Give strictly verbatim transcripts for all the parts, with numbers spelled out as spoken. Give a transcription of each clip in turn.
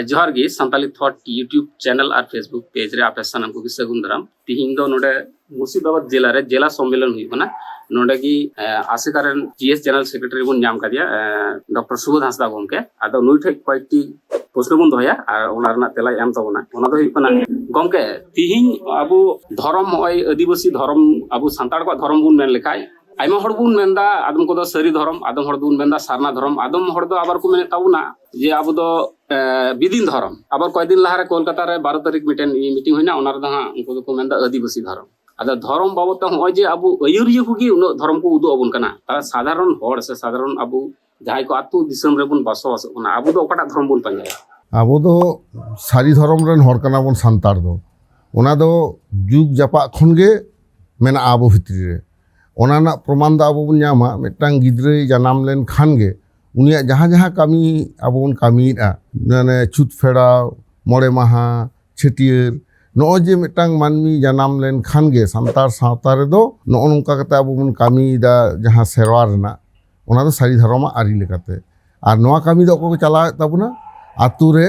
ᱡᱚᱦᱟᱨ ᱜᱮ, Santali ᱛᱷᱚᱴ YouTube channel ᱟᱨ Facebook page ᱨᱮ ᱟᱯᱮ ᱥᱟᱱᱟᱢ ᱠᱚᱜᱮ ᱥᱟᱹᱜᱩᱱ ᱫᱟᱨᱟᱢ᱾ ᱛᱤᱦᱤᱧ ᱫᱚ ᱱᱚᱰᱮ ᱢᱩᱨᱥᱤᱫᱟᱵᱟᱫ ᱡᱮᱞᱟ ᱨᱮ ᱡᱮᱞᱟ ᱥᱚᱢᱢᱮᱞᱚᱱ ᱦᱩᱭᱩᱜ ᱠᱟᱱᱟ᱾ ᱱᱚᱰᱮ ᱜᱮ, ᱮ, ᱟᱥᱮᱠᱟ ᱨᱮᱱ ᱡᱤ ᱮᱥ ᱡᱮᱱᱟᱨᱮᱞ ᱥᱮᱠᱨᱮᱴᱟᱨᱤ ᱵᱚᱱ ᱧᱟᱢ ᱠᱟᱫᱮᱭᱟ, ᱮ, ᱰᱚᱠᱴᱚᱨ ᱥᱩᱵᱳᱫᱷ ᱦᱟᱸᱥᱫᱟ ᱜᱚᱢᱠᱮ᱾ ᱟᱫᱚ ᱱᱩᱭ ᱴᱷᱮᱱ ᱠᱚᱭᱮᱠᱴᱤ ᱯᱨᱚᱥᱱᱚ ᱵᱚᱱ ᱫᱚᱦᱚᱭᱟ ᱟᱨ ᱚᱱᱟ ᱨᱮᱱᱟᱜ ᱛᱮᱞᱟᱭ ᱮᱢ ᱛᱟᱵᱚᱱᱟ᱾ ᱚᱱᱟ ᱫᱚ ᱦᱩᱭᱩᱜ ᱠᱟᱱᱟ, ᱜᱚᱢᱠᱮ, ᱛᱤᱦᱤᱧ ᱟᱵᱚ ᱫᱷᱚᱨᱚᱢ, ᱱᱚᱜᱼᱚᱭ ᱟᱹᱫᱤᱵᱟᱹᱥᱤ ᱫᱷᱚᱨᱚᱢ, ᱟᱵᱚ ᱥᱟᱱᱛᱟᱲ ᱠᱚᱣᱟᱜ ᱫᱷᱚᱨᱚᱢ ᱵᱚᱱ ᱢᱮᱱ ᱞᱮᱠᱷᱟᱡ, ᱟᱭᱢᱟ ᱦᱚᱲ ᱵᱚᱱ ᱢᱮᱱᱫᱟ, ᱟᱫᱚᱢ ᱠᱚᱫᱚ ᱥᱟᱹᱨᱤ ᱫᱷᱚᱨᱚᱢ, ᱟᱫᱚᱢ ᱦᱚᱲ ᱫᱚᱵᱚᱱ ᱢᱮᱱᱫᱟ ᱥᱟᱨᱱᱟ ᱫᱷᱚᱨᱚᱢ, ᱟᱫᱚᱢ ᱦᱚᱲ ᱫᱚ ᱟᱵᱟᱨ ᱠᱚ ᱢᱮᱱᱮᱫ ᱛᱟᱵᱚᱱᱟ ᱡᱮ ᱟᱵᱚ ᱫᱚ, ᱮ, ᱵᱤᱫᱤᱱ ᱫᱷᱚᱨᱚᱢ᱾ ᱟᱵᱟᱨ ᱠᱚᱭᱮᱠᱫᱤᱱ ᱞᱟᱦᱟᱨᱮ ᱠᱳᱞᱠᱟᱛᱟ ᱨᱮ ᱵᱟᱨᱚ ᱛᱟᱹᱨᱤᱠᱷ ᱢᱤᱫᱴᱮᱱ ᱢᱤᱴᱤᱝ ᱦᱩᱭᱱᱟ, ᱚᱱᱟ ᱨᱮᱫᱚ ᱦᱟᱸᱜ ᱩᱱᱠᱩ ᱫᱚᱠᱚ ᱢᱮᱱᱫᱟ ᱟᱹᱫᱤᱵᱟᱹᱥᱤ ᱫᱷᱚᱨᱚᱢ᱾ ᱟᱫᱚ ᱫᱷᱚᱨᱚᱢ ᱵᱟᱵᱚᱫ ᱛᱮ ᱱᱚᱜᱼᱚᱭ ᱡᱮ ᱟᱵᱚ ᱟᱹᱭᱩᱨᱤᱭᱟᱹ ᱠᱚᱜᱮ ᱩᱱᱟᱹᱜ ᱫᱷᱚᱨᱚᱢ ᱠᱚ ᱩᱫᱩᱜ ᱟᱵᱚᱱ ᱠᱟᱱᱟ, ᱛᱟᱦᱞᱮ ᱥᱟᱫᱷᱟᱨᱚᱱ ᱦᱚᱲ ᱥᱮ ᱥᱟᱫᱷᱟᱨᱚᱱ ᱟᱵᱚ ᱡᱟᱦᱟᱸᱭ ᱠᱚ ᱟᱹᱛᱩ ᱫᱤᱥᱚᱢ ᱨᱮᱵᱚᱱ ᱵᱚᱥᱚᱵᱟᱥᱚᱜ ᱠᱟᱱᱟ, ᱟᱵᱚ ᱫᱚ ᱚᱠᱟᱴᱟᱜ ᱫᱷᱚᱨᱚᱢ ᱵᱚᱱ ᱯᱟᱸᱡᱟᱭᱟ? ᱟᱵᱚ ᱫᱚ ᱥᱟᱹᱨᱤ ᱫᱷᱚᱨᱚᱢ ᱨᱮᱱ ᱦᱚᱲ ᱠᱟᱱᱟ ᱵᱚᱱ ᱥᱟᱱᱛᱟᱲ ᱫᱚ᱾ ᱚᱱᱟ ᱫᱚ ᱡᱩᱜᱽ ᱡᱟᱯᱟᱜ ᱠᱷᱚᱱ ᱜᱮ ᱢᱮᱱᱟᱜᱼᱟ ᱟᱵᱚ ᱵᱷᱤᱛᱨᱤ ᱨᱮ᱾ ᱚᱱᱟ ᱨᱮᱱᱟᱜ ᱯᱨᱚᱢᱟᱱ ᱫᱚ ᱟᱵᱚ ᱵᱚᱱ ᱧᱟᱢᱟ, ᱢᱤᱫᱴᱟᱝ ᱜᱤᱫᱽᱨᱟᱹᱭ ᱡᱟᱱᱟᱢ ᱞᱮᱱ ᱠᱷᱟᱱ ᱜᱮ ᱩᱱᱤᱭᱟᱜ ᱡᱟᱦᱟᱸ ᱡᱟᱦᱟᱸ ᱠᱟᱹᱢᱤ ᱟᱵᱚ ᱵᱚᱱ ᱠᱟᱹᱢᱤᱭᱮᱫᱼᱟ, ᱢᱟᱱᱮ ᱪᱷᱩᱛ ᱯᱷᱮᱲᱟᱣ, ᱢᱚᱬᱮ ᱢᱟᱦᱟ, ᱪᱷᱟᱹᱴᱭᱟᱹᱨ, ᱱᱚᱜᱼᱚᱭ ᱡᱮ ᱢᱤᱫᱴᱟᱝ ᱢᱟᱹᱱᱢᱤ ᱡᱟᱱᱟᱢ ᱞᱮᱱ ᱠᱷᱟᱱ ᱜᱮ ᱥᱟᱱᱛᱟᱲ ᱥᱟᱶᱛᱟ ᱨᱮᱫᱚ ᱱᱚᱜᱼᱚ ᱱᱚᱝᱠᱟ ᱠᱟᱛᱮ ᱟᱵᱚ ᱵᱚᱱ ᱠᱟᱹᱢᱤᱭᱮᱫᱟ, ᱡᱟᱦᱟᱸ ᱥᱮᱨᱣᱟ ᱨᱮᱱᱟᱜ, ᱚᱱᱟ ᱫᱚ ᱥᱟᱹᱨᱤ ᱫᱷᱚᱨᱚᱢᱟᱜ ᱟᱹᱨᱤ ᱞᱮᱠᱟᱛᱮ᱾ ᱟᱨ ᱱᱚᱣᱟ ᱠᱟᱹᱢᱤ ᱫᱚ ᱚᱠᱚᱭ ᱠᱚ ᱪᱟᱞᱟᱣᱮᱫ ᱛᱟᱵᱚᱱᱟ? ᱟᱛᱳ ᱨᱮ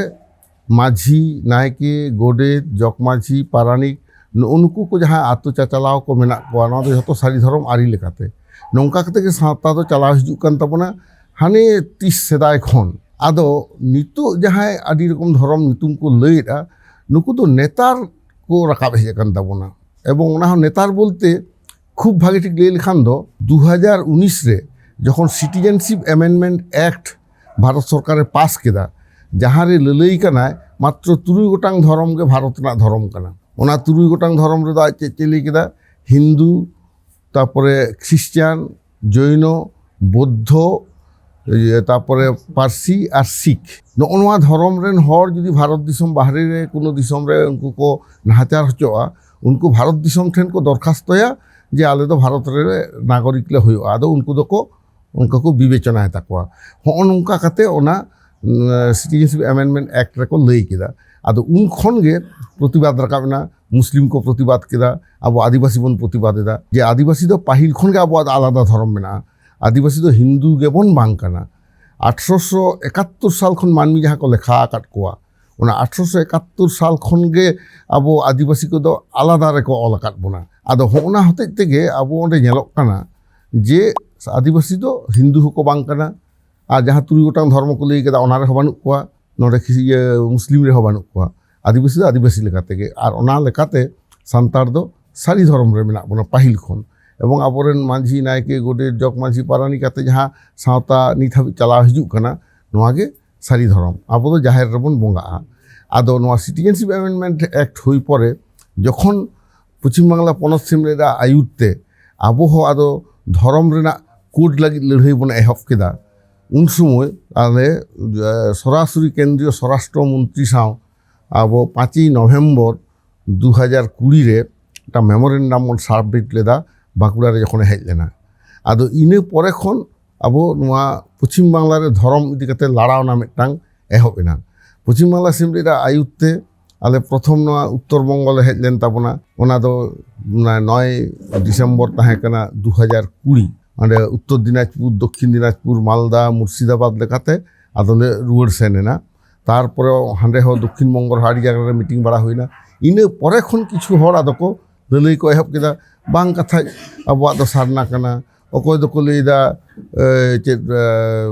ᱢᱟᱹᱡᱷᱤ, ᱱᱟᱭᱠᱮ, ᱜᱚᱰᱮᱛ, ᱡᱚᱜᱽ ᱢᱟᱹᱡᱷᱤ, ᱯᱟᱨᱟᱱᱤᱠ, ᱱᱩᱜᱼᱩ ᱱᱩᱠᱩ ᱠᱚ ᱡᱟᱦᱟᱸ ᱟᱛᱳ ᱪᱟᱪᱟᱞᱟᱣ ᱠᱚ ᱢᱮᱱᱟᱜ ᱠᱚᱣᱟ, ᱱᱚᱣᱟ ᱫᱚ ᱡᱷᱚᱛᱚ ᱥᱟᱹᱨᱤ ᱫᱷᱚᱨᱚᱢ ᱟᱹᱨᱤ ᱞᱮᱠᱟᱛᱮ᱾ ᱱᱚᱝᱠᱟ ᱠᱟᱛᱮ ᱜᱮ ᱥᱟᱶᱛᱟ ᱫᱚ ᱪᱟᱞᱟᱣ ᱦᱤᱡᱩᱜ ᱠᱟᱱ ᱛᱟᱵᱚᱱᱟ ᱦᱟᱱᱮ ᱛᱤᱥ ᱥᱮᱫᱟᱭ ᱠᱷᱚᱱ᱾ ᱟᱫᱚ ᱱᱤᱛᱚᱜ ᱡᱟᱦᱟᱸᱭ ᱟᱹᱰᱤ ᱨᱚᱠᱚᱢ ᱫᱷᱚᱨᱚᱢ ᱧᱩᱛᱩᱢ ᱠᱚ ᱞᱟᱹᱭᱮᱫᱼᱟ, ᱱᱩᱠᱩ ᱫᱚ ᱱᱮᱛᱟᱨ ᱠᱚ ᱨᱟᱠᱟᱵ ᱦᱮᱡ ᱟᱠᱟᱱ ᱛᱟᱵᱚᱱᱟ᱾ ᱮᱵᱚᱝ ᱚᱱᱟ ᱦᱚᱸ ᱱᱮᱛᱟᱨ ᱵᱚᱞᱛᱮ ᱠᱷᱩᱵ ᱵᱷᱟᱜᱮ ᱴᱷᱤᱠ ᱞᱟᱹᱭ ᱞᱮᱠᱷᱟᱱ ᱫᱚ ᱫᱩ ᱦᱟᱡᱟᱨ ᱩᱱᱤᱥ ᱨᱮ ᱡᱚᱠᱷᱚᱱ Citizenship Amendment Act ᱵᱷᱟᱨᱚᱛ ᱥᱚᱨᱠᱟᱨᱮ ᱯᱟᱥ ᱠᱮᱫᱟ, ᱡᱟᱦᱟᱸ ᱨᱮ ᱞᱟᱹᱞᱟᱹᱭ ᱠᱟᱱᱟᱭ ᱢᱟᱛᱨᱚ ᱛᱩᱨᱩᱭ ᱜᱚᱴᱟᱝ ᱫᱷᱚᱨᱚᱢ ᱜᱮ ᱵᱷᱟᱨᱚᱛ ᱨᱮᱱᱟᱜ ᱫᱷᱚᱨᱚᱢ ᱠᱟᱱᱟ᱾ ᱚᱱᱟ ᱛᱩᱨᱩᱭ ᱜᱚᱴᱟᱝ ᱫᱷᱚᱨᱚᱢ ᱨᱮᱫᱚ ᱟᱡ ᱪᱮᱫ ᱪᱮᱫ ᱞᱟᱹᱭ ᱠᱮᱫᱟ? ᱦᱤᱱᱫᱩ, ᱛᱟᱨᱯᱚᱨᱮ ᱠᱷᱨᱤᱥᱴᱟᱱ, ᱡᱚᱭᱱᱚ, ᱵᱳᱫᱽᱫᱷᱚ, ᱤᱭᱟᱹ, ᱛᱟᱨᱯᱚᱨᱮ ᱯᱟᱹᱨᱥᱤ ᱟᱨ ᱥᱤᱠᱷ᱾ ᱱᱚᱜᱼᱚ ᱱᱚᱣᱟ ᱫᱷᱚᱨᱚᱢ ᱨᱮᱱ ᱦᱚᱲ ᱡᱩᱫᱤ ᱵᱷᱟᱨᱚᱛ ᱫᱤᱥᱚᱢ ᱵᱟᱦᱨᱮ ᱨᱮ ᱠᱳᱱᱳ ᱫᱤᱥᱚᱢ ᱨᱮ ᱩᱱᱠᱩ ᱠᱚ ᱱᱟᱦᱟᱪᱟᱨ ᱦᱚᱪᱚᱜᱼᱟ, ᱩᱱᱠᱩ ᱵᱷᱟᱨᱚᱛ ᱫᱤᱥᱚᱢ ᱴᱷᱮᱱ ᱠᱚ ᱫᱚᱨᱠᱷᱟᱥᱛᱚᱭᱟ ᱡᱮ ᱟᱞᱮ ᱫᱚ ᱵᱷᱟᱨᱚᱛ ᱨᱮ ᱱᱟᱜᱚᱨᱤᱠ ᱞᱮ ᱦᱩᱭᱩᱜᱼᱟ᱾ ᱟᱫᱚ ᱩᱱᱠᱩ ᱫᱚᱠᱚ ᱚᱱᱠᱟ ᱠᱚ ᱵᱤᱵᱮᱪᱚᱱᱟᱭ ᱛᱟᱠᱚᱣᱟ᱾ ᱦᱚᱸᱜᱼᱚ ᱱᱚᱝᱠᱟ ᱠᱟᱛᱮ ᱚᱱᱟ, ᱩᱸ, Citizenship Amendment Act ᱨᱮᱠᱚ ᱞᱟᱹᱭ ᱠᱮᱫᱟ᱾ ᱟᱫᱚ ᱩᱱ ᱠᱷᱚᱱ ᱜᱮ ᱯᱨᱚᱛᱤᱵᱟᱫ ᱨᱟᱠᱟᱵ ᱮᱱᱟ, ᱢᱩᱥᱞᱤᱢ ᱠᱚ ᱯᱨᱚᱛᱤᱵᱟᱫ ᱠᱮᱫᱟ, ᱟᱵᱚ ᱟᱹᱫᱤᱵᱟᱹᱥᱤ ᱵᱚᱱ ᱯᱨᱚᱛᱤᱵᱟᱫ ᱮᱫᱟ ᱡᱮ ᱟᱹᱫᱤᱵᱟᱹᱥᱤ ᱫᱚ ᱯᱟᱹᱦᱤᱞ ᱠᱷᱚᱱ ᱜᱮ ᱟᱵᱚᱣᱟᱜ ᱫᱚ ᱟᱞᱟᱫᱟ ᱫᱷᱚᱨᱚᱢ ᱢᱮᱱᱟᱜᱼᱟ, ᱟᱹᱫᱤᱵᱟᱹᱥᱤ ᱫᱚ ᱦᱤᱱᱫᱩ ᱜᱮᱵᱚᱱ ᱵᱟᱝ ᱠᱟᱱᱟ᱾ ᱟᱴᱷᱨᱚᱥᱚ ᱮᱠᱟᱛᱛᱳᱨ ᱥᱟᱞ ᱠᱷᱚᱱ ᱢᱟᱹᱱᱢᱤ ᱡᱟᱦᱟᱸ ᱠᱚ ᱞᱮᱠᱷᱟ ᱟᱠᱟᱫ ᱠᱚᱣᱟ, ᱚᱱᱟ ᱟᱴᱷᱨᱚᱥᱚ ᱮᱠᱟᱛᱛᱳᱨ ᱥᱟᱞ ᱠᱷᱚᱱ ᱜᱮ ᱟᱵᱚ ᱟᱹᱫᱤᱵᱟᱹᱥᱤ ᱠᱚᱫᱚ ᱟᱞᱟᱫᱟ ᱨᱮᱠᱚ ᱚᱞ ᱟᱠᱟᱫ ᱵᱚᱱᱟ᱾ ᱟᱫᱚ ᱦᱚᱸᱜᱼᱚ ᱱᱟ ᱦᱚᱛᱮᱡ ᱛᱮᱜᱮ ᱟᱵᱚ ᱚᱸᱰᱮ ᱧᱮᱞᱚᱜ ᱠᱟᱱᱟ ᱡᱮ ᱟᱹᱫᱤᱵᱟᱹᱥᱤ ᱫᱚ ᱦᱤᱱᱫᱩ ᱦᱚᱸᱠᱚ ᱵᱟᱝ ᱠᱟᱱᱟ, ᱟᱨ ᱡᱟᱦᱟᱸ ᱛᱩᱨᱩᱭ ᱜᱚᱴᱟᱝ ᱫᱷᱚᱨᱢᱚ ᱠᱚ ᱞᱟᱹᱭ ᱠᱮᱫᱟ, ᱚᱱᱟ ᱨᱮᱦᱚᱸ ᱵᱟᱹᱱᱩᱜ ᱠᱚᱣᱟ, ᱱᱚᱰᱮ ᱠᱷᱤ-, ᱤᱭᱟᱹ, ᱢᱩᱥᱞᱤᱢ ᱨᱮᱦᱚᱸ ᱵᱟᱹᱱᱩᱜ ᱠᱚᱣᱟ᱾ ᱟᱹᱫᱤᱵᱟᱹᱥᱤ ᱫᱚ ᱟᱹᱫᱤᱵᱟᱹᱥᱤ ᱞᱮᱠᱟ ᱛᱮᱜᱮ᱾ ᱟᱨ ᱚᱱᱟ ᱞᱮᱠᱟᱛᱮ ᱥᱟᱱᱛᱟᱲ ᱫᱚ ᱥᱟᱹᱨᱤ ᱫᱷᱚᱨᱚᱢ ᱨᱮ ᱢᱮᱱᱟᱜ ᱵᱚᱱᱟ ᱯᱟᱹᱦᱤᱞ ᱠᱷᱚᱱ᱾ ᱮᱵᱚᱝ ᱟᱵᱚᱨᱮᱱ ᱢᱟᱹᱡᱷᱤ, ᱱᱟᱭᱠᱮ, ᱜᱚᱰᱮᱛ, ᱡᱚᱜᱽ ᱢᱟᱹᱡᱷᱤ ᱯᱟᱨᱟᱱᱤᱠ ᱠᱟᱛᱮ ᱡᱟᱦᱟᱸ ᱥᱟᱶᱛᱟ ᱱᱤᱛ ᱦᱟᱹᱵᱤᱡ ᱪᱟᱞᱟᱣ ᱦᱤᱡᱩᱜ ᱠᱟᱱᱟ, ᱱᱚᱣᱟ ᱜᱮ ᱥᱟᱹᱨᱤ ᱫᱷᱚᱨᱚᱢ᱾ ᱟᱵᱚ ᱫᱚ ᱡᱟᱦᱮᱨ ᱨᱮᱵᱚᱱ ᱵᱚᱸᱜᱟᱜᱼᱟ᱾ ᱟᱫᱚ ᱱᱚᱣᱟ Citizenship Amendment Act ᱦᱩᱭ ᱯᱚᱨᱮ ᱡᱚᱠᱷᱚᱱ ᱯᱚᱪᱷᱤᱢ ᱵᱟᱝᱞᱟ ᱯᱚᱱᱚᱛ ᱥᱤᱢᱞᱮᱫᱟᱜ ᱟᱹᱭᱩᱨ ᱛᱮ ᱟᱵᱚ ᱦᱚᱸ ᱟᱫᱚ ᱫᱷᱚᱨᱚᱢ ᱨᱮᱱᱟᱜ ᱠᱳᱰ ᱞᱟᱹᱜᱤᱫ ᱞᱟᱹᱲᱦᱟᱹᱭ ᱵᱚᱱ ᱮᱦᱚᱵ ᱠᱮᱫᱟ, ᱩᱱ ᱥᱚᱢᱚᱭ ᱟᱞᱮ, ᱮ, ᱥᱚᱨᱟᱥᱚᱨᱤ ᱠᱮᱱᱫᱨᱤᱭᱚ ᱥᱚᱨᱟᱥᱴᱨᱚ ᱢᱚᱱᱛᱨᱤ ᱥᱟᱶ ᱟᱵᱚ ᱯᱟᱸᱪᱮᱭ ᱱᱚᱵᱷᱮᱢᱵᱚᱨ ᱫᱩ ᱦᱟᱡᱟᱨ ᱠᱩᱲᱤ ᱨᱮ ᱢᱤᱫᱴᱟᱝ ᱢᱮᱢᱳᱨᱮᱱᱰᱟᱢ ᱵᱚᱱ ᱥᱟᱵᱢᱤᱴ ᱞᱮᱫᱟ ᱵᱟᱸᱠᱩᱲᱟ ᱨᱮ ᱡᱚᱠᱷᱚᱱᱮ ᱦᱮᱡ ᱞᱮᱱᱟ᱾ ᱟᱫᱚ ᱤᱱᱟᱹ ᱯᱚᱨᱮ ᱠᱷᱚᱱ ᱟᱵᱚ ᱱᱚᱣᱟ ᱯᱚᱪᱷᱤᱢ ᱵᱟᱝᱞᱟ ᱨᱮ ᱫᱷᱚᱨᱚᱢ ᱤᱫᱤ ᱠᱟᱛᱮ ᱞᱟᱲᱟᱣᱱᱟ ᱢᱤᱫᱴᱟᱝ ᱮᱦᱚᱵ ᱮᱱᱟ᱾ ᱯᱚᱪᱷᱤᱢ ᱵᱟᱝᱞᱟ ᱥᱤᱢ ᱨᱮᱱᱟᱜ ᱟᱹᱭᱩᱨ ᱛᱮ ᱟᱞᱮ ᱯᱨᱚᱛᱷᱚᱢ ᱱᱚᱣᱟ ᱩᱛᱛᱚᱨ ᱵᱚᱝᱜᱚ ᱞᱮ ᱦᱮᱡ ᱞᱮᱱ ᱛᱟᱵᱚᱱᱟ᱾ ᱚᱱᱟ ᱫᱚ ᱚᱱᱟ ᱱᱚᱭ ᱰᱤᱥᱮᱢᱵᱚᱨ ᱛᱟᱦᱮᱸ ᱠᱟᱱᱟ ᱫᱩ ᱦᱟᱡᱟᱨ ᱠᱩᱲᱤ᱾ ᱚᱸᱰᱮ ᱩᱛᱛᱚᱨ ᱫᱤᱱᱟᱡᱽᱯᱩᱨ, ᱫᱚᱠᱠᱷᱤᱱ ᱫᱤᱱᱟᱡᱽᱯᱩᱨ, ᱢᱟᱞᱫᱟ, ᱢᱩᱨᱥᱤᱫᱟᱵᱟᱫᱽ ᱞᱮᱠᱟᱛᱮ ᱟᱫᱚᱞᱮ ᱨᱩᱣᱟᱹᱲ ᱥᱮᱱ ᱮᱱᱟ᱾ ᱛᱟᱨᱯᱚᱨᱮ ᱦᱟᱸᱰᱮ ᱦᱚᱸ ᱫᱚᱠᱠᱷᱤᱱ ᱵᱚᱝᱜᱚ ᱨᱮᱦᱚᱸ ᱟᱹᱰᱤ ᱡᱟᱭᱜᱟ ᱨᱮ ᱢᱤᱴᱤᱝ ᱵᱟᱲᱟ ᱦᱩᱭᱱᱟ᱾ ᱤᱱᱟᱹ ᱯᱚᱨᱮ ᱠᱷᱚᱱ ᱠᱤᱪᱷᱩ ᱦᱚᱲ ᱟᱫᱚ ᱠᱚ ᱞᱟᱹᱞᱟᱹᱭ ᱠᱚ ᱮᱦᱚᱵ ᱠᱮᱫᱟ, ᱵᱟᱝ ᱠᱟᱛᱷᱟᱡ ᱟᱵᱚᱣᱟᱜ ᱫᱚ ᱥᱟᱨᱱᱟ ᱠᱟᱱᱟ, ᱚᱠᱚᱭ ᱫᱚᱠᱚ ᱞᱟᱹᱭᱫᱟ, ᱮ, ᱪᱮᱫ, ᱮ,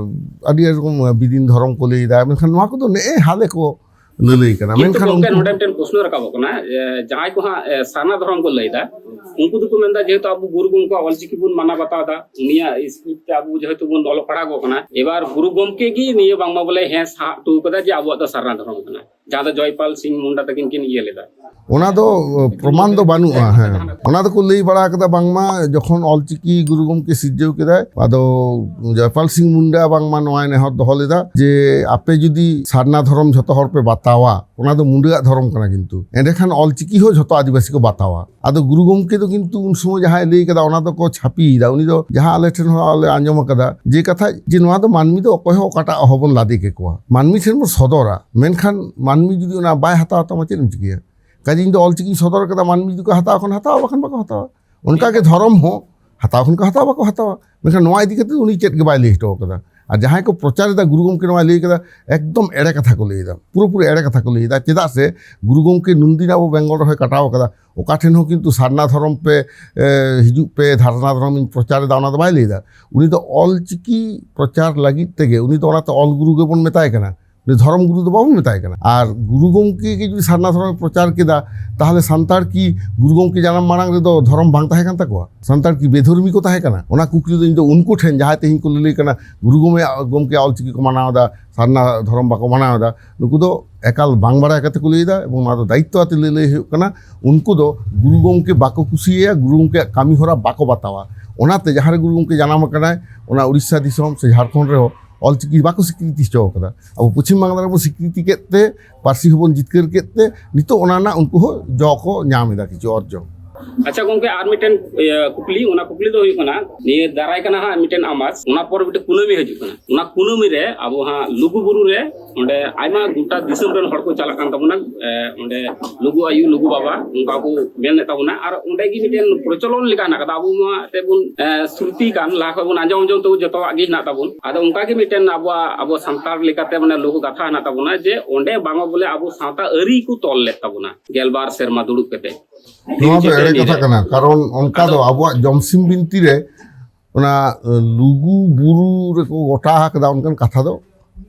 ᱟᱹᱰᱤ ᱨᱚᱠᱚᱢ ᱵᱤᱫᱤᱱ ᱫᱷᱚᱨᱚᱢ ᱠᱚ ᱞᱟᱹᱭᱫᱟ, ᱢᱮᱱᱠᱷᱟᱱ ᱱᱚᱣᱟ ᱠᱚᱫᱚ ᱱᱮᱜᱼᱮ ᱦᱟᱞᱮ ᱠᱚ ᱞᱟᱹᱞᱟᱹᱭ ᱠᱟᱱᱟ᱾ ᱠᱤᱱᱛᱩ ᱢᱮᱱᱠᱷᱟᱱ ᱜᱚᱢᱠᱮ, ᱩᱱᱠᱩ ᱱᱚᱰᱮ ᱢᱤᱫᱴᱮᱱ ᱯᱨᱚᱥᱱᱚ ᱨᱟᱠᱟᱵᱚᱜ ᱠᱟᱱᱟ, ᱮ, ᱡᱟᱦᱟᱸᱭ ᱠᱚ ᱦᱟᱸᱜ, ᱮ, ᱥᱟᱨᱱᱟ ᱫᱷᱚᱨᱚᱢ ᱠᱚ ᱞᱟᱹᱭᱫᱟ, ᱩᱱᱠᱩ ᱫᱚᱠᱚ ᱢᱮᱱᱫᱟ, ᱡᱮᱦᱮᱛᱩ ᱟᱵᱚ ᱜᱩᱨᱩ ᱜᱚᱢᱠᱮᱣᱟᱜ ᱚᱞᱪᱤᱠᱤ ᱵᱚᱱ ᱢᱟᱱᱟᱣ ᱵᱟᱛᱟᱣ ᱮᱫᱟ, ᱩᱱᱤᱭᱟᱜ script ᱛᱮ ᱟᱵᱚ ᱡᱮᱦᱮᱛᱩ ᱵᱚᱱ ᱚᱞᱚᱜ ᱯᱟᱲᱦᱟᱣ ᱠᱚ ᱠᱟᱱᱟ, ᱮᱵᱟᱨ ᱜᱩᱨᱩ ᱜᱚᱢᱠᱮ ᱜᱮ ᱱᱤᱭᱟᱹ ᱵᱟᱝᱢᱟ ᱵᱚᱞᱮ ᱦᱮᱸ ᱥᱟᱦᱟ ᱦᱚᱴᱚ ᱠᱟᱫᱟ ᱡᱮ ᱟᱵᱚᱣᱟᱜ ᱫᱚ ᱥᱟᱨᱱᱟ ᱫᱷᱚᱨᱚᱢ ᱠᱟᱱᱟ, ᱡᱟᱦᱟᱸ ᱫᱚ ᱡᱚᱭᱯᱟᱞ ᱥᱤᱝ ᱢᱩᱱᱰᱟ ᱛᱟᱹᱠᱤᱱ ᱠᱤᱱ ᱤᱭᱟᱹ ᱞᱮᱫᱟ᱾ ᱚᱱᱟ ᱫᱚ, ᱮ, ᱯᱨᱚᱢᱟᱱ ᱫᱚ ᱵᱟᱹᱱᱩᱜᱼᱟ᱾ ᱦᱮᱸ, ᱚᱱᱟ ᱫᱚᱠᱚ ᱞᱟᱹᱭ ᱵᱟᱲᱟ ᱠᱟᱫᱟ, ᱵᱟᱝᱢᱟ ᱡᱚᱠᱷᱚᱱ ᱚᱞᱪᱤᱠᱤ ᱜᱩᱨᱩ ᱜᱚᱢᱠᱮ ᱥᱤᱨᱡᱟᱹᱣ ᱠᱮᱫᱟᱭ, ᱟᱫᱚ ᱡᱚᱭᱯᱟᱞ ᱥᱤᱝ ᱢᱩᱱᱰᱟ ᱵᱟᱝᱢᱟ ᱱᱚᱣᱟᱭ ᱱᱮᱦᱚᱨ ᱫᱚᱦᱚ ᱞᱮᱫᱟ ᱡᱮ ᱟᱯᱮ ᱡᱩᱫᱤ ᱥᱟᱨᱱᱟ ᱫᱷᱚᱨᱚᱢ ᱡᱷᱚᱛᱚ ᱦᱚᱲ ᱯᱮ ᱵᱟᱛᱟᱣᱟ, ᱚᱱᱟ ᱫᱚ ᱢᱩᱱᱰᱟᱹᱣᱟᱜ ᱫᱷᱚᱨᱚᱢ ᱠᱟᱱᱟ, ᱠᱤᱱᱛᱩ ᱮᱸᱰᱮᱠᱷᱟᱱ ᱚᱞᱪᱤᱠᱤ ᱦᱚᱸ ᱡᱷᱚᱛᱚ ᱟᱹᱫᱤᱵᱟᱹᱥᱤ ᱠᱚ ᱵᱟᱛᱟᱣᱟ᱾ ᱟᱫᱚ ᱜᱩᱨᱩ ᱜᱚᱢᱠᱮ ᱫᱚ ᱠᱤᱱᱛᱩ ᱩᱱ ᱥᱚᱢᱚᱭ ᱡᱟᱦᱟᱸᱭ ᱞᱟᱹᱭ ᱠᱟᱫᱟ, ᱚᱱᱟ ᱫᱚᱠᱚ ᱪᱷᱟᱹᱯᱤᱭᱮᱫᱟ᱾ ᱩᱱᱤ ᱫᱚ ᱡᱟᱦᱟᱸ ᱟᱞᱮ ᱴᱷᱮᱱ ᱦᱚᱸ ᱞᱮ ᱟᱸᱡᱚᱢ ᱟᱠᱟᱫᱟ, ᱡᱮ ᱠᱟᱛᱷᱟ ᱡᱮ ᱱᱚᱣᱟ ᱫᱚ ᱢᱟᱹᱱᱢᱤ ᱫᱚ ᱚᱠᱚᱭ ᱦᱚᱸ ᱚᱠᱟᱴᱟᱜ ᱚᱦᱚᱵᱚᱱ ᱞᱟᱫᱮ ᱠᱮᱠᱚᱣᱟ, ᱢᱟᱹᱱᱢᱤ ᱴᱷᱮᱱ ᱵᱚᱱ ᱥᱚᱫᱚᱨᱟ, ᱢᱮᱱᱠᱷᱟᱱ ᱢᱟᱹᱱᱢᱤ ᱡᱩᱫᱤ ᱚᱱᱟ ᱵᱟᱭ ᱦᱟᱛᱟᱣ ᱛᱟᱢᱟ, ᱪᱮᱫ ᱮᱢ ᱪᱤᱠᱟᱹᱭᱟ? ᱠᱟᱡᱮ ᱤᱧ ᱫᱚ ᱚᱞᱪᱤᱠᱤᱧ ᱥᱚᱫᱚᱨ ᱠᱟᱫᱟ, ᱢᱟᱹᱱᱢᱤ ᱡᱩᱫᱤ ᱠᱚ ᱦᱟᱛᱟᱣ ᱠᱷᱟᱱ ᱦᱟᱛᱟᱣᱟ, ᱵᱟᱠᱷᱟᱱ ᱵᱟᱠᱚ ᱦᱟᱛᱟᱣᱟ᱾ ᱚᱱᱠᱟ ᱜᱮ ᱫᱷᱚᱨᱚᱢ ᱦᱚᱸ ᱦᱟᱛᱟᱣ ᱠᱷᱟᱱ ᱠᱚ ᱦᱟᱛᱟᱣᱟ, ᱵᱟᱠᱚ ᱦᱟᱛᱟᱣᱟ᱾ ᱢᱮᱱᱠᱷᱟᱱ ᱱᱚᱣᱟ ᱤᱫᱤ ᱠᱟᱛᱮ ᱩᱱᱤ ᱪᱮᱫ ᱜᱮ ᱵᱟᱭ ᱞᱟᱹᱭ ᱦᱚᱴᱚ ᱠᱟᱫᱟ᱾ ᱟᱨ ᱡᱟᱦᱟᱸᱭ ᱠᱚ ᱯᱨᱚᱪᱟᱨ ᱮᱫᱟ ᱜᱩᱨᱩ ᱜᱚᱢᱠᱮ ᱱᱚᱣᱟᱭ ᱞᱟᱹᱭ ᱠᱟᱫᱟ, ᱮᱠᱫᱚᱢ ᱮᱲᱮ ᱠᱟᱛᱷᱟ ᱠᱚ ᱞᱟᱹᱭ ᱮᱫᱟ, ᱯᱩᱨᱟᱹᱯᱩᱨᱤ ᱮᱲᱮ ᱠᱟᱛᱷᱟ ᱠᱚ ᱞᱟᱹᱭ ᱮᱫᱟ᱾ ᱪᱮᱫᱟᱜ ᱥᱮ ᱜᱩᱨᱩ ᱜᱚᱢᱠᱮ ᱱᱩᱱᱫᱤᱱ ᱟᱵᱚ ᱵᱮᱝᱜᱚᱞ ᱨᱮᱦᱚᱸᱭ ᱠᱟᱴᱟᱣ ᱠᱟᱫᱟ, ᱚᱠᱟ ᱴᱷᱮᱱ ᱦᱚᱸ ᱠᱤᱱᱛᱩ ᱥᱟᱨᱱᱟ ᱫᱷᱚᱨᱚᱢ ᱯᱮ, ᱮ, ᱦᱤᱡᱩᱜ ᱯᱮ, ᱥᱟᱨᱱᱟ ᱫᱷᱚᱨᱚᱢ ᱤᱧ ᱯᱨᱚᱪᱟᱨ ᱮᱫᱟ, ᱚᱱᱟ ᱫᱚ ᱵᱟᱭ ᱞᱟᱹᱭ ᱮᱫᱟ᱾ ᱩᱱᱤ ᱫᱚ ᱚᱞ ᱪᱤᱠᱤ ᱯᱨᱚᱪᱟᱨ ᱞᱟᱹᱜᱤᱫ ᱛᱮᱜᱮ, ᱩᱱᱤ ᱫᱚ ᱚᱱᱟᱛᱮ ᱚᱞ ᱜᱩᱨᱩ ᱜᱮᱵᱚᱱ ᱢᱮᱛᱟᱭ ᱠᱟᱱᱟ, ᱩᱱᱤ ᱫᱷᱚᱨᱚᱢ ᱜᱩᱨᱩ ᱫᱚ ᱵᱟᱵᱚᱱ ᱢᱮᱛᱟᱭ ᱠᱟᱱᱟ᱾ ᱟᱨ ᱜᱩᱨᱩ ᱜᱚᱢᱠᱮ ᱜᱮ ᱡᱩᱫᱤ ᱥᱟᱨᱱᱟ ᱫᱷᱚᱨᱚᱢ ᱮ ᱯᱨᱚᱪᱟᱨ ᱠᱮᱫᱟ, ᱛᱟᱦᱚᱞᱮ ᱥᱟᱱᱛᱟᱲ ᱠᱤ ᱜᱩᱨᱩ ᱜᱚᱢᱠᱮ ᱡᱟᱱᱟᱢ ᱢᱟᱲᱟᱝ ᱨᱮᱫᱚ ᱫᱷᱚᱨᱚᱢ ᱵᱟᱝ ᱛᱟᱦᱮᱸ ᱠᱟᱱ ᱛᱟᱠᱚᱣᱟ? ᱥᱟᱱᱛᱟᱲ ᱠᱤ ᱵᱮᱫᱷᱚᱨᱢᱤ ᱠᱚ ᱛᱟᱦᱮᱸ ᱠᱟᱱᱟ? ᱚᱱᱟ ᱠᱩᱠᱞᱤ ᱫᱚ ᱤᱧ ᱫᱚ ᱩᱱᱠᱩ ᱴᱷᱮᱱ, ᱡᱟᱦᱟᱸᱭ ᱛᱮᱦᱮᱧ ᱠᱚ ᱞᱟᱹᱞᱟᱹᱭ ᱠᱟᱱᱟ ᱜᱩᱨᱩ ᱜᱚᱢᱮ-, ᱜᱚᱢᱠᱮ ᱚᱞ ᱪᱤᱠᱤ ᱠᱚ ᱢᱟᱱᱟᱣ ᱮᱫᱟ, ᱥᱟᱨᱱᱟ ᱫᱷᱚᱨᱚᱢ ᱵᱟᱠᱚ ᱢᱟᱱᱟᱣ ᱮᱫᱟ, ᱱᱩᱠᱩ ᱫᱚ ᱮᱠᱟᱞ ᱵᱟᱝ ᱵᱟᱲᱟᱭ ᱠᱟᱛᱮ ᱠᱚ ᱞᱟᱹᱭ ᱮᱫᱟ᱾ ᱮᱵᱚᱝ ᱱᱚᱣᱟ ᱫᱚ ᱫᱟᱭᱤᱛᱛᱚ ᱟᱛᱮ ᱞᱟᱹᱞᱟᱹᱭ ᱦᱩᱭᱩᱜ ᱠᱟᱱᱟ᱾ ᱩᱱᱠᱩ ᱫᱚ ᱜᱩᱨᱩ ᱜᱚᱢᱠᱮ ᱵᱟᱠᱚ ᱠᱩᱥᱤᱭᱟᱭᱟ, ᱜᱩᱨᱩ ᱜᱚᱢᱠᱮᱭᱟᱜ ᱠᱟᱹᱢᱤ ᱦᱚᱨᱟ ᱵᱟᱠᱚ ᱵᱟᱛᱟᱣᱟ᱾ ᱚᱱᱟᱛᱮ ᱡᱟᱦᱟᱸ ᱨᱮ ᱜᱩᱨᱩ ᱜᱚᱢᱠᱮ ᱡᱟᱱᱟᱢ ᱟᱠᱟᱱᱟᱭ, ᱚᱱᱟ ᱩᱲᱤᱥᱥᱟ ᱫᱤᱥᱚᱢ ᱥᱮ ᱡᱷᱟᱲᱠᱷᱚᱸᱰ ᱨᱮᱦᱚᱸ ᱚᱞ ᱪᱤᱠᱤ ᱵᱟᱠᱚ ᱥᱤᱠᱨᱤᱛᱤ ᱦᱚᱪᱚ ᱟᱠᱟᱫᱟ᱾ ᱟᱵᱚ ᱯᱚᱪᱷᱤᱢ ᱵᱟᱝᱞᱟ ᱨᱮᱵᱚᱱ ᱥᱤᱠᱨᱤᱛᱤ ᱠᱮᱫ ᱛᱮ ᱯᱟᱹᱨᱥᱤ ᱦᱚᱸᱵᱚᱱ ᱡᱤᱛᱠᱟᱹᱨ ᱠᱮᱫ ᱛᱮ ᱱᱤᱛᱚᱜ ᱚᱱᱟ ᱨᱮᱱᱟᱜ ᱩᱱᱠᱩ ᱦᱚᱸ ᱡᱚ ᱠᱚ ᱧᱟᱢ ᱮᱫᱟ, ᱠᱤᱪᱷᱩ ᱚᱨᱡᱚ᱾ ᱟᱪᱪᱷᱟ ᱜᱚᱝᱠᱮ, ᱟᱨ ᱢᱤᱫᱴᱮᱱ, ᱤᱭᱟᱹ, ᱠᱩᱠᱞᱤ, ᱚᱱᱟ ᱠᱩᱠᱞᱤ ᱫᱚ ᱦᱩᱭᱩᱜ ᱠᱟᱱᱟ, ᱱᱤᱭᱟᱹ ᱫᱟᱨᱟᱭ ᱠᱟᱱᱟ ᱦᱟᱸᱜ ᱢᱤᱫᱴᱮᱱ ᱟᱢᱟᱥ, ᱚᱱᱟ ᱯᱚᱨ ᱢᱤᱫᱴᱮᱱ ᱠᱩᱱᱟᱹᱢᱤ ᱦᱤᱡᱩᱜ ᱠᱟᱱᱟ᱾ ᱚᱱᱟ ᱠᱩᱱᱟᱹᱢᱤ ᱨᱮ ᱟᱵᱚ ᱦᱟᱸᱜ ᱞᱩᱜᱩ ᱵᱩᱨᱩ ᱨᱮ ᱚᱸᱰᱮ ᱟᱭᱢᱟ ᱜᱚᱴᱟ ᱫᱤᱥᱚᱢ ᱨᱮᱱ ᱦᱚᱲ ᱠᱚ ᱪᱟᱞᱟᱜ ᱠᱟᱱ ᱛᱟᱵᱚᱱᱟ, ᱮ, ᱚᱸᱰᱮ ᱞᱩᱜᱩ ᱟᱭᱳ, ᱞᱩᱜᱩ ᱵᱟᱵᱟ, ᱚᱱᱠᱟ ᱠᱚ ᱢᱮᱱᱮᱫ ᱛᱟᱵᱚᱱᱟ᱾ ᱟᱨ ᱚᱸᱰᱮ ᱜᱮ ᱢᱤᱫᱴᱮᱱ ᱯᱨᱚᱪᱚᱞᱚᱱ ᱞᱮᱠᱟ ᱦᱮᱱᱟᱜ ᱠᱟᱫᱟ, ᱟᱵᱚ ᱢᱟ ᱮᱱᱛᱮᱫ ᱵᱚᱱ, ᱮ, ᱥᱨᱩᱛᱤ ᱠᱟᱱ, ᱞᱟᱦᱟ ᱠᱷᱚᱱ ᱵᱚᱱ ᱟᱸᱡᱚᱢ ᱟᱸᱡᱚᱢ ᱛᱮᱵᱚᱱ ᱡᱚᱛᱚᱣᱟᱜ ᱜᱮ ᱦᱮᱱᱟᱜ ᱛᱟᱵᱚᱱ᱾ ᱟᱫᱚ ᱚᱱᱠᱟ ᱜᱮ ᱢᱤᱫᱴᱮᱱ ᱟᱵᱚᱣᱟᱜ, ᱟᱵᱚ ᱥᱟᱱᱛᱟᱲ ᱞᱮᱠᱟᱛᱮ ᱢᱟᱱᱮ ᱞᱳᱠ ᱜᱟᱛᱷᱟ ᱦᱮᱱᱟᱜ ᱛᱟᱵᱚᱱᱟ ᱡᱮ ᱚᱸᱰᱮ ᱵᱟᱝ ᱵᱚᱞᱮ ᱟᱵᱚ ᱥᱟᱶᱛᱟ ᱟᱹᱨᱤ ᱠᱚ ᱛᱚᱞ ᱞᱮᱫ ᱛᱟᱵᱚᱱᱟ ᱜᱮᱞᱵᱟᱨ ᱥᱮᱨᱢᱟ ᱫᱩᱲᱩᱵ ᱠᱟᱛᱮ᱾ ᱱᱚᱣᱟ ᱫᱚ ᱮᱲᱮ ᱠᱟᱛᱷᱟ ᱠᱟᱱᱟ, ᱠᱟᱨᱚᱱ ᱚᱱᱠᱟ ᱫᱚ ᱟᱵᱚᱣᱟᱜ ᱡᱚᱢᱥᱤᱢ ᱵᱤᱱᱛᱤ ᱨᱮ ᱚᱱᱟ, ᱮ, ᱞᱩᱜᱩ ᱵᱩᱨᱩ ᱨᱮᱠᱚ ᱜᱚᱴᱟ ᱟᱠᱟᱫᱟ ᱚᱱᱠᱟᱱ ᱠᱟᱛᱷᱟ ᱫᱚ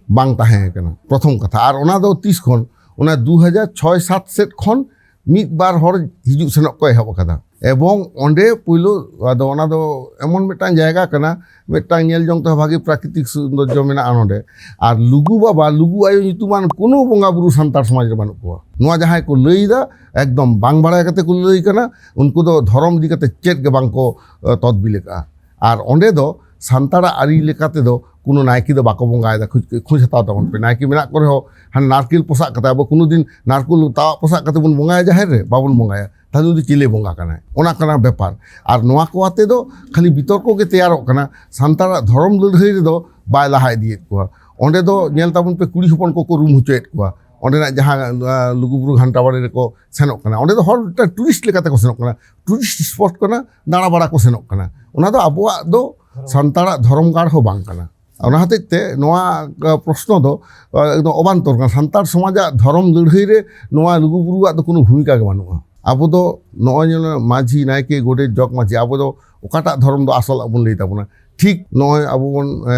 ᱵᱟᱝ ᱛᱟᱦᱮᱸ ᱠᱟᱱᱟ, ᱯᱨᱚᱛᱷᱚᱢ ᱠᱟᱛᱷᱟ᱾ ᱟᱨ ᱚᱱᱟ ᱫᱚ ᱛᱤᱥ ᱠᱷᱚᱱ? ᱚᱱᱟ ᱫᱩ ᱦᱟᱡᱟᱨ ᱪᱷᱚᱭ ᱥᱟᱛ ᱥᱮᱫ ᱠᱷᱚᱱ ᱢᱤᱫ ᱵᱟᱨ ᱦᱚᱲ ᱦᱤᱡᱩᱜ ᱥᱮᱱᱚᱜ ᱠᱚ ᱮᱦᱚᱵ ᱟᱠᱟᱫᱟ᱾ ᱮᱵᱚᱝ ᱚᱸᱰᱮ ᱯᱳᱭᱞᱳ, ᱟᱫᱚ ᱚᱱᱟ ᱫᱚ ᱮᱢᱚᱱ ᱢᱤᱫᱴᱟᱝ ᱡᱟᱭᱜᱟ ᱠᱟᱱᱟ, ᱢᱤᱫᱴᱟᱝ ᱧᱮᱞ ᱡᱚᱝ ᱛᱮᱦᱚᱸ ᱵᱷᱟᱜᱮ ᱯᱨᱟᱠᱨᱤᱛᱤᱠ ᱥᱳᱱᱫᱚᱨᱡᱚ ᱢᱮᱱᱟᱜᱼᱟ ᱱᱚᱰᱮ᱾ ᱟᱨ ᱞᱩᱜᱩ ᱵᱟᱵᱟ, ᱞᱩᱜᱩ ᱟᱭᱳ ᱧᱩᱛᱩᱢᱟᱱ ᱠᱳᱱᱳ ᱵᱚᱸᱜᱟ ᱵᱩᱨᱩ ᱥᱟᱱᱛᱟᱲ ᱥᱚᱢᱟᱡᱽ ᱨᱮ ᱵᱟᱹᱱᱩᱜ ᱠᱚᱣᱟ᱾ ᱱᱚᱣᱟ ᱡᱟᱦᱟᱸᱭ ᱠᱚ ᱞᱟᱹᱭ ᱮᱫᱟ, ᱮᱠᱫᱚᱢ ᱵᱟᱝ ᱵᱟᱲᱟᱭ ᱠᱟᱛᱮ ᱠᱚ ᱞᱟᱹᱭ ᱠᱟᱱᱟ᱾ ᱩᱱᱠᱩ ᱫᱚ ᱫᱷᱚᱨᱚᱢ ᱤᱫᱤ ᱠᱟᱛᱮ ᱪᱮᱫ ᱜᱮ ᱵᱟᱝ ᱠᱚ, ᱮ, ᱛᱚᱫᱵᱤᱞ ᱟᱠᱟᱫᱼᱟ᱾ ᱟᱨ ᱚᱸᱰᱮ ᱫᱚ ᱥᱟᱱᱛᱟᱲᱟᱜ ᱟᱹᱨᱤ ᱞᱮᱠᱟ ᱛᱮᱫᱚ ᱠᱳᱱᱳ ᱱᱟᱭᱠᱮ ᱫᱚ ᱵᱟᱠᱚ ᱵᱚᱸᱜᱟᱭᱮᱫᱟ᱾ ᱠᱷᱳᱡᱽ, ᱠᱷᱳᱡᱽ ᱦᱟᱛᱟᱣ ᱛᱟᱵᱚᱱ ᱯᱮ, ᱱᱟᱭᱠᱮ ᱢᱮᱱᱟᱜ ᱠᱚ ᱨᱮᱦᱚᱸ ᱦᱟᱱᱮ ᱱᱟᱨᱠᱮᱞ ᱯᱚᱥᱟᱜ ᱠᱟᱛᱮ, ᱟᱵᱚ ᱠᱳᱱᱳ ᱫᱤᱱ ᱱᱟᱨᱠᱳᱞ ᱛᱟᱣᱟᱜ ᱯᱚᱥᱟᱜ ᱠᱟᱛᱮ ᱵᱚᱱ ᱵᱚᱸᱜᱟᱭᱟ ᱡᱟᱦᱮᱨ ᱨᱮ? ᱵᱟᱵᱚᱱ ᱵᱚᱸᱜᱟᱭᱟ᱾ ᱛᱟᱦᱞᱮ ᱩᱱᱤ ᱫᱚ ᱪᱤᱞᱤ ᱵᱚᱸᱜᱟ ᱠᱟᱱᱟᱭ? ᱚᱱᱟ ᱠᱟᱱᱟ ᱵᱮᱯᱟᱨ᱾ ᱟᱨ ᱱᱚᱣᱟ ᱠᱚ ᱟᱛᱮ ᱫᱚ ᱠᱷᱟᱹᱞᱤ ᱵᱤᱛᱚᱨᱠᱚ ᱜᱮ ᱛᱮᱭᱟᱨᱚᱜ ᱠᱟᱱᱟ, ᱥᱟᱱᱛᱟᱲᱟᱜ ᱫᱷᱚᱨᱚᱢ ᱞᱟᱹᱲᱦᱟᱹᱭ ᱨᱮᱫᱚ ᱵᱟᱭ ᱞᱟᱦᱟ ᱤᱫᱤᱭᱮᱫ ᱠᱚᱣᱟ᱾ ᱚᱸᱰᱮ ᱫᱚ ᱧᱮᱞ ᱛᱟᱵᱚᱱ ᱯᱮ, ᱠᱩᱲᱤ ᱦᱚᱯᱚᱱ ᱠᱚᱠᱚ ᱨᱩᱢ ᱦᱚᱪᱚᱭᱮᱫ ᱠᱚᱣᱟ᱾ ᱚᱸᱰᱮᱱᱟᱜ ᱡᱟᱦᱟᱸ, ᱟ, ᱞᱩᱜᱩᱵᱩᱨᱩ ᱜᱷᱟᱱᱴᱟ ᱵᱟᱲᱮ ᱨᱮᱠᱚ ᱥᱮᱱᱚᱜ ᱠᱟᱱᱟ, ᱚᱸᱰᱮ ᱫᱚ ᱦᱚᱲ ᱢᱤᱫᱴᱟᱝ ᱴᱩᱨᱤᱥᱴ ᱞᱮᱠᱟᱛᱮ ᱠᱚ ᱥᱮᱱᱚᱜ ᱠᱟᱱᱟ, ᱴᱩᱨᱤᱥᱴ ᱥᱯᱚᱴ ᱠᱟᱱᱟ, ᱫᱟᱬᱟ ᱵᱟᱲᱟ ᱠᱚ ᱥᱮᱱᱚᱜ ᱠᱟᱱᱟ᱾ ᱚᱱᱟ ᱫᱚ ᱟᱵᱚᱣᱟᱜ ᱫᱚ ᱥᱟᱱᱛᱟᱲᱟᱜ ᱫᱷᱚᱨᱚᱢ ᱜᱟᱲ ᱦᱚᱸ ᱵᱟᱝ ᱠᱟᱱᱟ᱾ ᱚᱱᱟ ᱦᱚᱛᱮᱡ ᱛᱮ ᱱᱚᱣᱟ ᱯᱨᱚᱥᱱᱚ ᱫᱚ ᱮᱠᱫᱚᱢ ᱚᱵᱟᱱᱛᱚᱨ ᱠᱟᱱᱟ᱾ ᱥᱟᱱᱛᱟᱲ ᱥᱚᱢᱟᱡᱟᱜ ᱫᱷᱚᱨᱚᱢ ᱞᱟᱹᱲᱦᱟᱹᱭ ᱨᱮ ᱱᱚᱣᱟ ᱞᱩᱜᱩ ᱵᱩᱨᱩᱣᱟᱜ ᱫᱚ ᱠᱳᱱᱳ ᱵᱷᱩᱢᱤᱠᱟ ᱜᱮ ᱵᱟᱹᱱᱩᱜᱼᱟ᱾ ᱟᱵᱚ ᱫᱚ ᱱᱚᱜᱼᱚᱭ ᱧᱮᱞ ᱢᱮ, ᱢᱟᱹᱡᱷᱤ, ᱱᱟᱭᱠᱮ, ᱜᱚᱰᱮᱛ, ᱡᱚᱜᱽ ᱢᱟᱹᱡᱷᱤ, ᱟᱵᱚ ᱫᱚ ᱚᱠᱟᱴᱟᱜ ᱫᱷᱚᱨᱚᱢ ᱫᱚ ᱟᱥᱚᱞᱟᱜ ᱵᱚᱱ ᱞᱟᱹᱭ ᱛᱟᱵᱚᱱᱟ? ᱴᱷᱤᱠ ᱱᱚᱜᱼᱚᱭ ᱟᱵᱚ ᱵᱚᱱ ᱮ,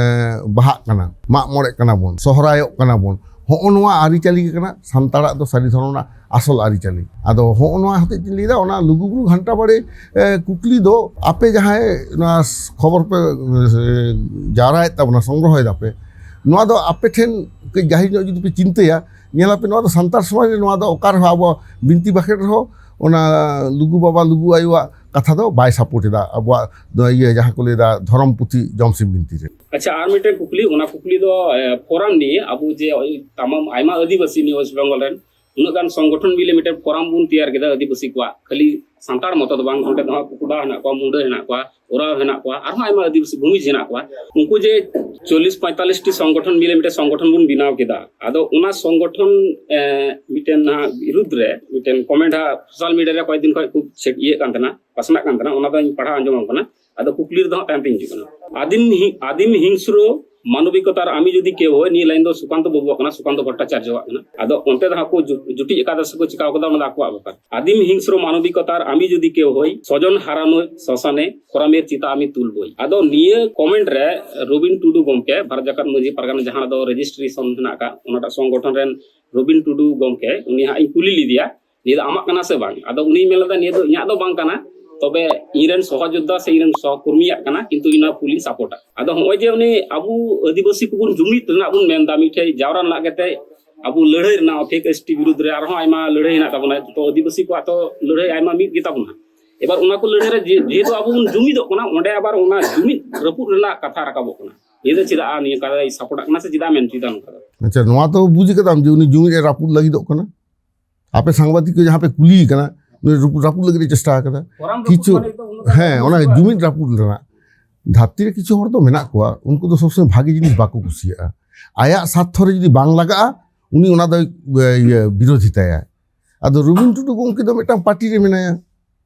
ᱵᱟᱦᱟᱜ ᱠᱟᱱᱟ, ᱢᱟᱜ ᱢᱚᱬᱮᱜ ᱠᱟᱱᱟ ᱵᱚᱱ, ᱥᱚᱦᱨᱟᱭᱚᱜ ᱠᱟᱱᱟ ᱵᱚᱱ, ᱦᱚᱸᱜᱼᱚ ᱱᱚᱣᱟ ᱟᱹᱨᱤᱪᱟᱹᱞᱤ ᱜᱮ ᱠᱟᱱᱟ ᱥᱟᱱᱛᱟᱲᱟᱜ ᱫᱚ ᱥᱟᱹᱨᱤ ᱫᱷᱚᱨᱚᱢ ᱨᱮᱱᱟᱜ ᱟᱥᱚᱞ ᱟᱹᱨᱤᱪᱟᱹᱞᱤ᱾ ᱟᱫᱚ ᱦᱚᱸᱜᱼᱚ ᱱᱚᱣᱟ ᱦᱚᱛᱮᱡ ᱛᱤᱧ ᱞᱟᱹᱭᱫᱟ, ᱚᱱᱟ ᱞᱩᱜᱩᱵᱩᱨᱩ ᱜᱷᱟᱱᱴᱟ ᱵᱟᱲᱮ ᱮ, ᱠᱩᱠᱞᱤ ᱫᱚ ᱟᱯᱮ ᱡᱟᱦᱟᱸᱭ ᱱᱚᱣᱟ ᱠᱷᱚᱵᱚᱨ ᱯᱮ ᱮ, ᱡᱟᱣᱨᱟᱭᱮᱫ ᱛᱟᱵᱚᱱᱟ, ᱥᱚᱝᱜᱨᱚᱦᱚᱭ ᱫᱟᱯᱮ, ᱱᱚᱣᱟ ᱫᱚ ᱟᱯᱮ ᱴᱷᱮᱱ ᱠᱟᱹᱡ ᱜᱟᱹᱦᱤᱨ ᱧᱚᱜ ᱡᱩᱫᱤ ᱯᱮ ᱪᱤᱱᱛᱟᱹᱭᱟ, ᱧᱮᱞᱟᱯᱮ ᱱᱚᱣᱟ ᱫᱚ ᱥᱟᱱᱛᱟᱲ ᱥᱚᱢᱟᱡᱽ ᱨᱮ ᱱᱚᱣᱟ ᱫᱚ ᱚᱠᱟ ᱨᱮᱦᱚᱸ ᱟᱵᱚ ᱵᱤᱱᱛᱤ ᱵᱟᱠᱷᱮᱲ ᱨᱮᱦᱚᱸ ᱚᱱᱟ ᱞᱩᱜᱩ ᱵᱟᱵᱟ ᱞᱩᱜᱩ ᱟᱭᱳᱣᱟᱜ ᱠᱟᱛᱷᱟ ᱫᱚ ᱵᱟᱭ ᱥᱟᱯᱳᱨᱴ ᱮᱫᱟ ᱟᱵᱚᱣᱟᱜ ᱫᱚ ᱤᱭᱟᱹ ᱡᱟᱦᱟᱸ ᱠᱚ ᱞᱟᱹᱭᱫᱟ ᱫᱷᱚᱨᱚᱢ ᱯᱩᱛᱷᱤ ᱡᱚᱢᱥᱤᱢ ᱵᱤᱱᱛᱤ ᱨᱮ᱾ ᱟᱪᱪᱷᱟ, ᱟᱨ ᱢᱤᱫᱴᱮᱱ ᱠᱩᱠᱞᱤ, ᱚᱱᱟ ᱠᱩᱠᱞᱤ ᱫᱚ ᱮ, ᱯᱷᱳᱨᱟᱢ ᱱᱤᱭᱮ, ᱟᱵᱚ ᱡᱮ ᱛᱟᱢᱟᱢ ᱟᱭᱢᱟ ᱟᱹᱫᱤᱵᱟᱹᱥᱤ ᱱᱤᱭᱟᱹ ᱳᱭᱮᱥᱴ ᱵᱮᱝᱜᱚᱞ ᱨᱮᱱ ᱩᱱᱟᱹᱜ ᱜᱟᱱ ᱥᱚᱝᱜᱚᱴᱷᱚᱱ ᱢᱤᱞᱮ ᱢᱤᱫᱴᱮᱱ ᱯᱷᱳᱨᱟᱢ ᱵᱚᱱ ᱛᱮᱭᱟᱨ ᱠᱮᱫᱟ ᱟᱹᱫᱤᱵᱟᱹᱥᱤ ᱠᱚᱣᱟᱜ, ᱠᱷᱟᱹᱞᱤ ᱥᱟᱱᱛᱟᱲ ᱢᱚᱛᱚ ᱫᱚ ᱵᱟᱝ, ᱚᱸᱰᱮ ᱫᱚ ᱦᱟᱸᱜ ᱠᱩᱠᱩᱰᱟ ᱦᱮᱱᱟᱜ ᱠᱚᱣᱟ, ᱢᱩᱰᱟᱹ ᱦᱮᱱᱟᱜ ᱠᱚᱣᱟ, ᱳᱨᱟᱣ ᱦᱮᱱᱟᱜ ᱠᱚᱣᱟ, ᱟᱨᱦᱚᱸ ᱟᱭᱢᱟ ᱟᱹᱫᱤᱵᱟᱹᱥᱤ ᱵᱷᱩᱢᱤᱡᱽ ᱦᱮᱱᱟᱜ ᱠᱚᱣᱟ᱾ ᱩᱱᱠᱩ ᱡᱮ ᱪᱚᱞᱞᱤᱥ ᱯᱚᱸᱭᱛᱟᱞᱞᱤᱥ ᱴᱤ ᱥᱚᱝᱜᱚᱴᱷᱚᱱ ᱢᱤᱞᱮ ᱢᱤᱫᱴᱮᱱ ᱥᱚᱝᱜᱚᱴᱷᱚᱱ ᱵᱚᱱ ᱵᱮᱱᱟᱣ ᱠᱮᱫᱟ, ᱟᱫᱚ ᱚᱱᱟ ᱥᱚᱝᱜᱚᱴᱷᱚᱱ ᱮ, ᱢᱤᱫᱴᱮᱱ ᱦᱟᱸᱜ ᱵᱤᱨᱩᱫᱽ ᱨᱮ ᱢᱤᱫᱴᱮᱱ ᱠᱚᱢᱮᱱᱴ ᱦᱟᱸᱜ ᱥᱳᱥᱟᱞ ᱢᱤᱰᱤᱭᱟ ᱨᱮ ᱠᱚᱭᱮᱠ ᱫᱤᱱ ᱠᱷᱚᱱ ᱠᱷᱩᱵ ᱪᱷᱮ- ᱤᱭᱟᱹᱜ ᱠᱟᱱ ᱛᱟᱦᱮᱱᱟ, ᱯᱟᱥᱱᱟᱜ ᱠᱟᱱ ᱛᱟᱦᱮᱱᱟ, ᱚᱱᱟ ᱫᱚᱧ ᱯᱟᱲᱦᱟᱣ ᱟᱸᱡᱚᱢᱟᱢ ᱠᱟᱱᱟ᱾ ᱟᱫᱚ ᱠᱩᱠᱞᱤ ᱨᱮᱫᱚ ᱦᱟᱸᱜ ᱛᱟᱭᱚᱢ ᱛᱮᱧ ᱦᱤᱡᱩᱜ ᱠᱟᱱᱟ᱾ ᱟᱹᱫᱤᱢ ᱦᱤ-, ᱟᱹᱫᱤᱢ ᱦᱤᱝᱥᱨᱚ ᱢᱟᱱᱚᱵᱤᱠᱚᱛᱟ ᱟᱨ ᱟᱢᱤ ᱡᱩᱫᱤ ᱠᱮᱣ ᱦᱳᱭ, ᱱᱤᱭᱟᱹ ᱞᱟᱭᱤᱱ ᱫᱚ ᱥᱩᱠᱟᱱᱛᱚ ᱵᱟᱹᱵᱩᱣᱟᱜ ᱠᱟᱱᱟ, ᱥᱩᱠᱟᱱᱛᱚ ᱵᱷᱚᱴᱴᱟᱪᱟᱨᱡᱚᱣᱟᱜ ᱠᱟᱱᱟ᱾ ᱟᱫᱚ ᱚᱱᱛᱮ ᱫᱚ ᱦᱟᱸᱜ ᱠᱚ ᱡᱩ-, ᱡᱩᱴᱤᱡ ᱮᱠᱟᱫᱚᱥᱤ ᱠᱚ ᱪᱤᱠᱟᱣ ᱠᱟᱫᱟ, ᱚᱱᱟ ᱫᱚ ᱟᱠᱚᱣᱟᱜ ᱵᱮᱯᱟᱨ᱾ ᱟᱹᱫᱤᱢ ᱦᱤᱝᱥᱨᱚ ᱢᱟᱱᱚᱵᱤᱠᱚᱛᱟ ᱟᱨ ᱟᱢᱤ ᱡᱩᱫᱤ ᱠᱮᱣ ᱦᱳᱭ, ᱥᱚᱡᱚᱱ ᱦᱟᱨᱟᱱᱚ ᱥᱚᱥᱟᱱᱮ ᱠᱷᱚᱨᱟᱢᱮᱨ ᱪᱤᱛᱟ ᱟᱢᱤ ᱛᱩᱞ ᱵᱳᱭ᱾ ᱟᱫᱚ ᱱᱤᱭᱟᱹ ᱠᱚᱢᱮᱱᱴ ᱨᱮ ᱨᱚᱵᱤᱱ ᱴᱩᱰᱩ ᱜᱚᱢᱠᱮ, ᱵᱷᱟᱨᱚᱛ ᱡᱟᱠᱟᱛ ᱢᱟᱹᱡᱷᱤ ᱯᱟᱨᱜᱟᱱᱟ ᱡᱟᱦᱟᱸ ᱫᱚ ᱨᱮᱡᱤᱥᱴᱨᱮᱥᱚᱱ ᱦᱮᱱᱟᱜ ᱟᱠᱟᱫ, ᱚᱱᱟᱴᱟᱜ ᱥᱚᱝᱜᱚᱴᱷᱚᱱ ᱨᱮᱱ ᱨᱚᱵᱤᱱ ᱴᱩᱰᱩ ᱜᱚᱢᱠᱮ, ᱩᱱᱤ ᱦᱟᱸᱜ ᱤᱧ ᱠᱩᱞᱤ ᱞᱮᱫᱮᱭᱟ, ᱱᱤᱭᱟᱹ ᱫᱚ ᱟᱢᱟᱜ ᱠᱟᱱᱟ ᱥᱮ ᱵᱟᱝ? ᱟᱫᱚ ᱩᱱᱤᱭ ᱢᱮᱱ ᱞᱮᱫᱟ, "ᱱᱤᱭᱟᱹ ᱫᱚ ᱤᱧᱟᱹᱜ ᱫᱚ ᱵᱟᱝ ᱠᱟᱱᱟ, ᱛᱚᱵᱮ ᱤᱧᱨᱮᱱ ᱥᱚᱦᱚᱡᱳᱫᱽᱫᱷᱟ ᱥᱮ ᱤᱧᱨᱮᱱ ᱥᱚᱦᱚᱠᱚᱨᱢᱤᱭᱟᱜ ᱠᱟᱱᱟ, ᱠᱤᱱᱛᱩ ᱤᱧ ᱱᱚᱣᱟ ᱯᱷᱩᱞᱤᱧ ᱥᱟᱯᱳᱨᱴᱟ᱾" ᱟᱫᱚ ᱦᱚᱸᱜᱼᱚᱭ ᱡᱮ ᱩᱱᱤ ᱟᱵᱚ ᱟᱹᱫᱤᱵᱟᱹᱥᱤ ᱠᱚᱵᱚᱱ ᱡᱩᱢᱤᱫ ᱨᱮᱱᱟᱜ ᱵᱚᱱ ᱢᱮᱱᱫᱟ, ᱢᱤᱫᱴᱷᱮᱡ ᱡᱟᱣᱨᱟ ᱨᱮᱱᱟᱜ ᱠᱟᱛᱮ ᱟᱵᱚ ᱞᱟᱹᱲᱦᱟᱹᱭ ᱨᱮᱱᱟᱜ ᱯᱷᱮᱠ ᱮᱥ ᱴᱤ ᱵᱤᱨᱩᱫᱽ ᱨᱮ ᱟᱨᱦᱚᱸ ᱟᱭᱢᱟ ᱞᱟᱹᱲᱦᱟᱹᱭ ᱦᱮᱱᱟᱜ ᱛᱟᱵᱚᱱᱟ, ᱛᱚ ᱟᱹᱫᱤᱵᱟᱹᱥᱤ ᱠᱚᱣᱟᱜ ᱛᱚ ᱞᱟᱹᱲᱦᱟᱹᱭ ᱟᱭᱢᱟ ᱢᱤᱫ ᱜᱮᱛᱟ ᱵᱚᱱᱟ᱾ ᱮᱵᱟᱨ ᱚᱱᱟ ᱠᱚ ᱞᱟᱹᱲᱦᱟᱹᱭ ᱨᱮ ᱡᱮ-, ᱡᱮᱦᱮᱛᱩ ᱟᱵᱚ ᱵᱚᱱ ᱡᱩᱢᱤᱫᱚᱜ ᱠᱟᱱᱟ, ᱚᱸᱰᱮ ᱟᱵᱟᱨ ᱚᱱᱟ ᱡᱩᱢᱤᱫ ᱨᱟᱹᱯᱩᱫ ᱨᱮᱱᱟᱜ ᱠᱟᱛᱷᱟ ᱨᱟᱠᱟᱵᱚᱜ ᱠᱟᱱᱟ᱾ ᱱᱤᱭᱟᱹ ᱫᱚ ᱪᱮᱫᱟᱜ ᱱᱤᱭᱟᱹ ᱠᱟᱛᱷᱟᱭ ᱥᱟᱯᱳᱨᱴᱟᱜ ᱠᱟᱱᱟ ᱥᱮ ᱪᱮᱫᱟᱜ ᱢᱮᱱ ᱦᱚᱪᱚᱭᱮᱫᱟ ᱱᱚᱝᱠᱟ ᱫᱚ? ᱟᱪᱪᱷᱟ, ᱱᱚᱣᱟ ᱛᱚ ᱵᱩᱡᱽ ᱠᱟᱫᱟᱢ ᱡᱮ ᱩᱱᱤ ᱡᱩᱢᱤᱫ ᱮ ᱨᱟᱹᱯᱩᱫ ᱞᱟᱹᱜᱤᱫᱚᱜ ᱠᱟᱱᱟ᱾ ᱟᱯᱮ ᱥᱟᱝᱵᱟᱫᱤᱠ ᱠᱚ ᱡᱟᱦᱟᱸ ᱯᱮ ᱠᱩᱞᱤᱭᱮ ᱠᱟᱱᱟ, ᱩᱱᱤ ᱨᱟᱹᱯᱩᱫ, ᱨᱟᱹᱯᱩᱫ ᱞᱟᱹᱜᱤᱫ ᱮ ᱪᱮᱥᱴᱟ ᱟᱠᱟᱫᱟ᱾ ᱯᱷᱳᱨᱟᱢ ᱨᱟᱹᱯᱩᱫ ᱠᱤᱪᱷᱩ, ᱢᱟᱱᱮ ᱫᱚ ᱩᱱᱟᱹᱜ ᱦᱮᱸ, ᱚᱱᱟ ᱡᱩᱢᱤᱫ ᱨᱟᱹᱯᱩᱫ ᱨᱮᱱᱟᱜ᱾ ᱫᱷᱟᱹᱨᱛᱤ ᱨᱮ ᱠᱤᱪᱷᱩ ᱦᱚᱲ ᱫᱚ ᱢᱮᱱᱟᱜ ᱠᱚᱣᱟ, ᱩᱱᱠᱩ ᱫᱚ ᱥᱚᱵᱽᱥᱚᱢᱚᱭ ᱵᱷᱟᱜᱮ ᱡᱤᱱᱤᱥ ᱵᱟᱠᱚ ᱠᱩᱥᱤᱭᱟᱜᱼᱟ᱾ ᱟᱭᱟᱜ ᱥᱟᱨᱛᱷᱚ ᱨᱮ ᱡᱩᱫᱤ ᱵᱟᱝ ᱞᱟᱜᱟᱜᱼᱟ, ᱩᱱᱤ ᱚᱱᱟ ᱫᱚᱭ, ᱮ, ᱤᱭᱟᱹ, ᱵᱤᱨᱳᱫᱷᱤᱛᱟᱭᱟ᱾ ᱟᱫᱚ ᱨᱚᱵᱤᱱ ᱴᱩᱰᱩ ᱜᱚᱢᱠᱮ ᱫᱚ ᱢᱤᱫᱴᱟᱝ ᱯᱟᱨᱴᱤ ᱨᱮ ᱢᱮᱱᱟᱭᱟ᱾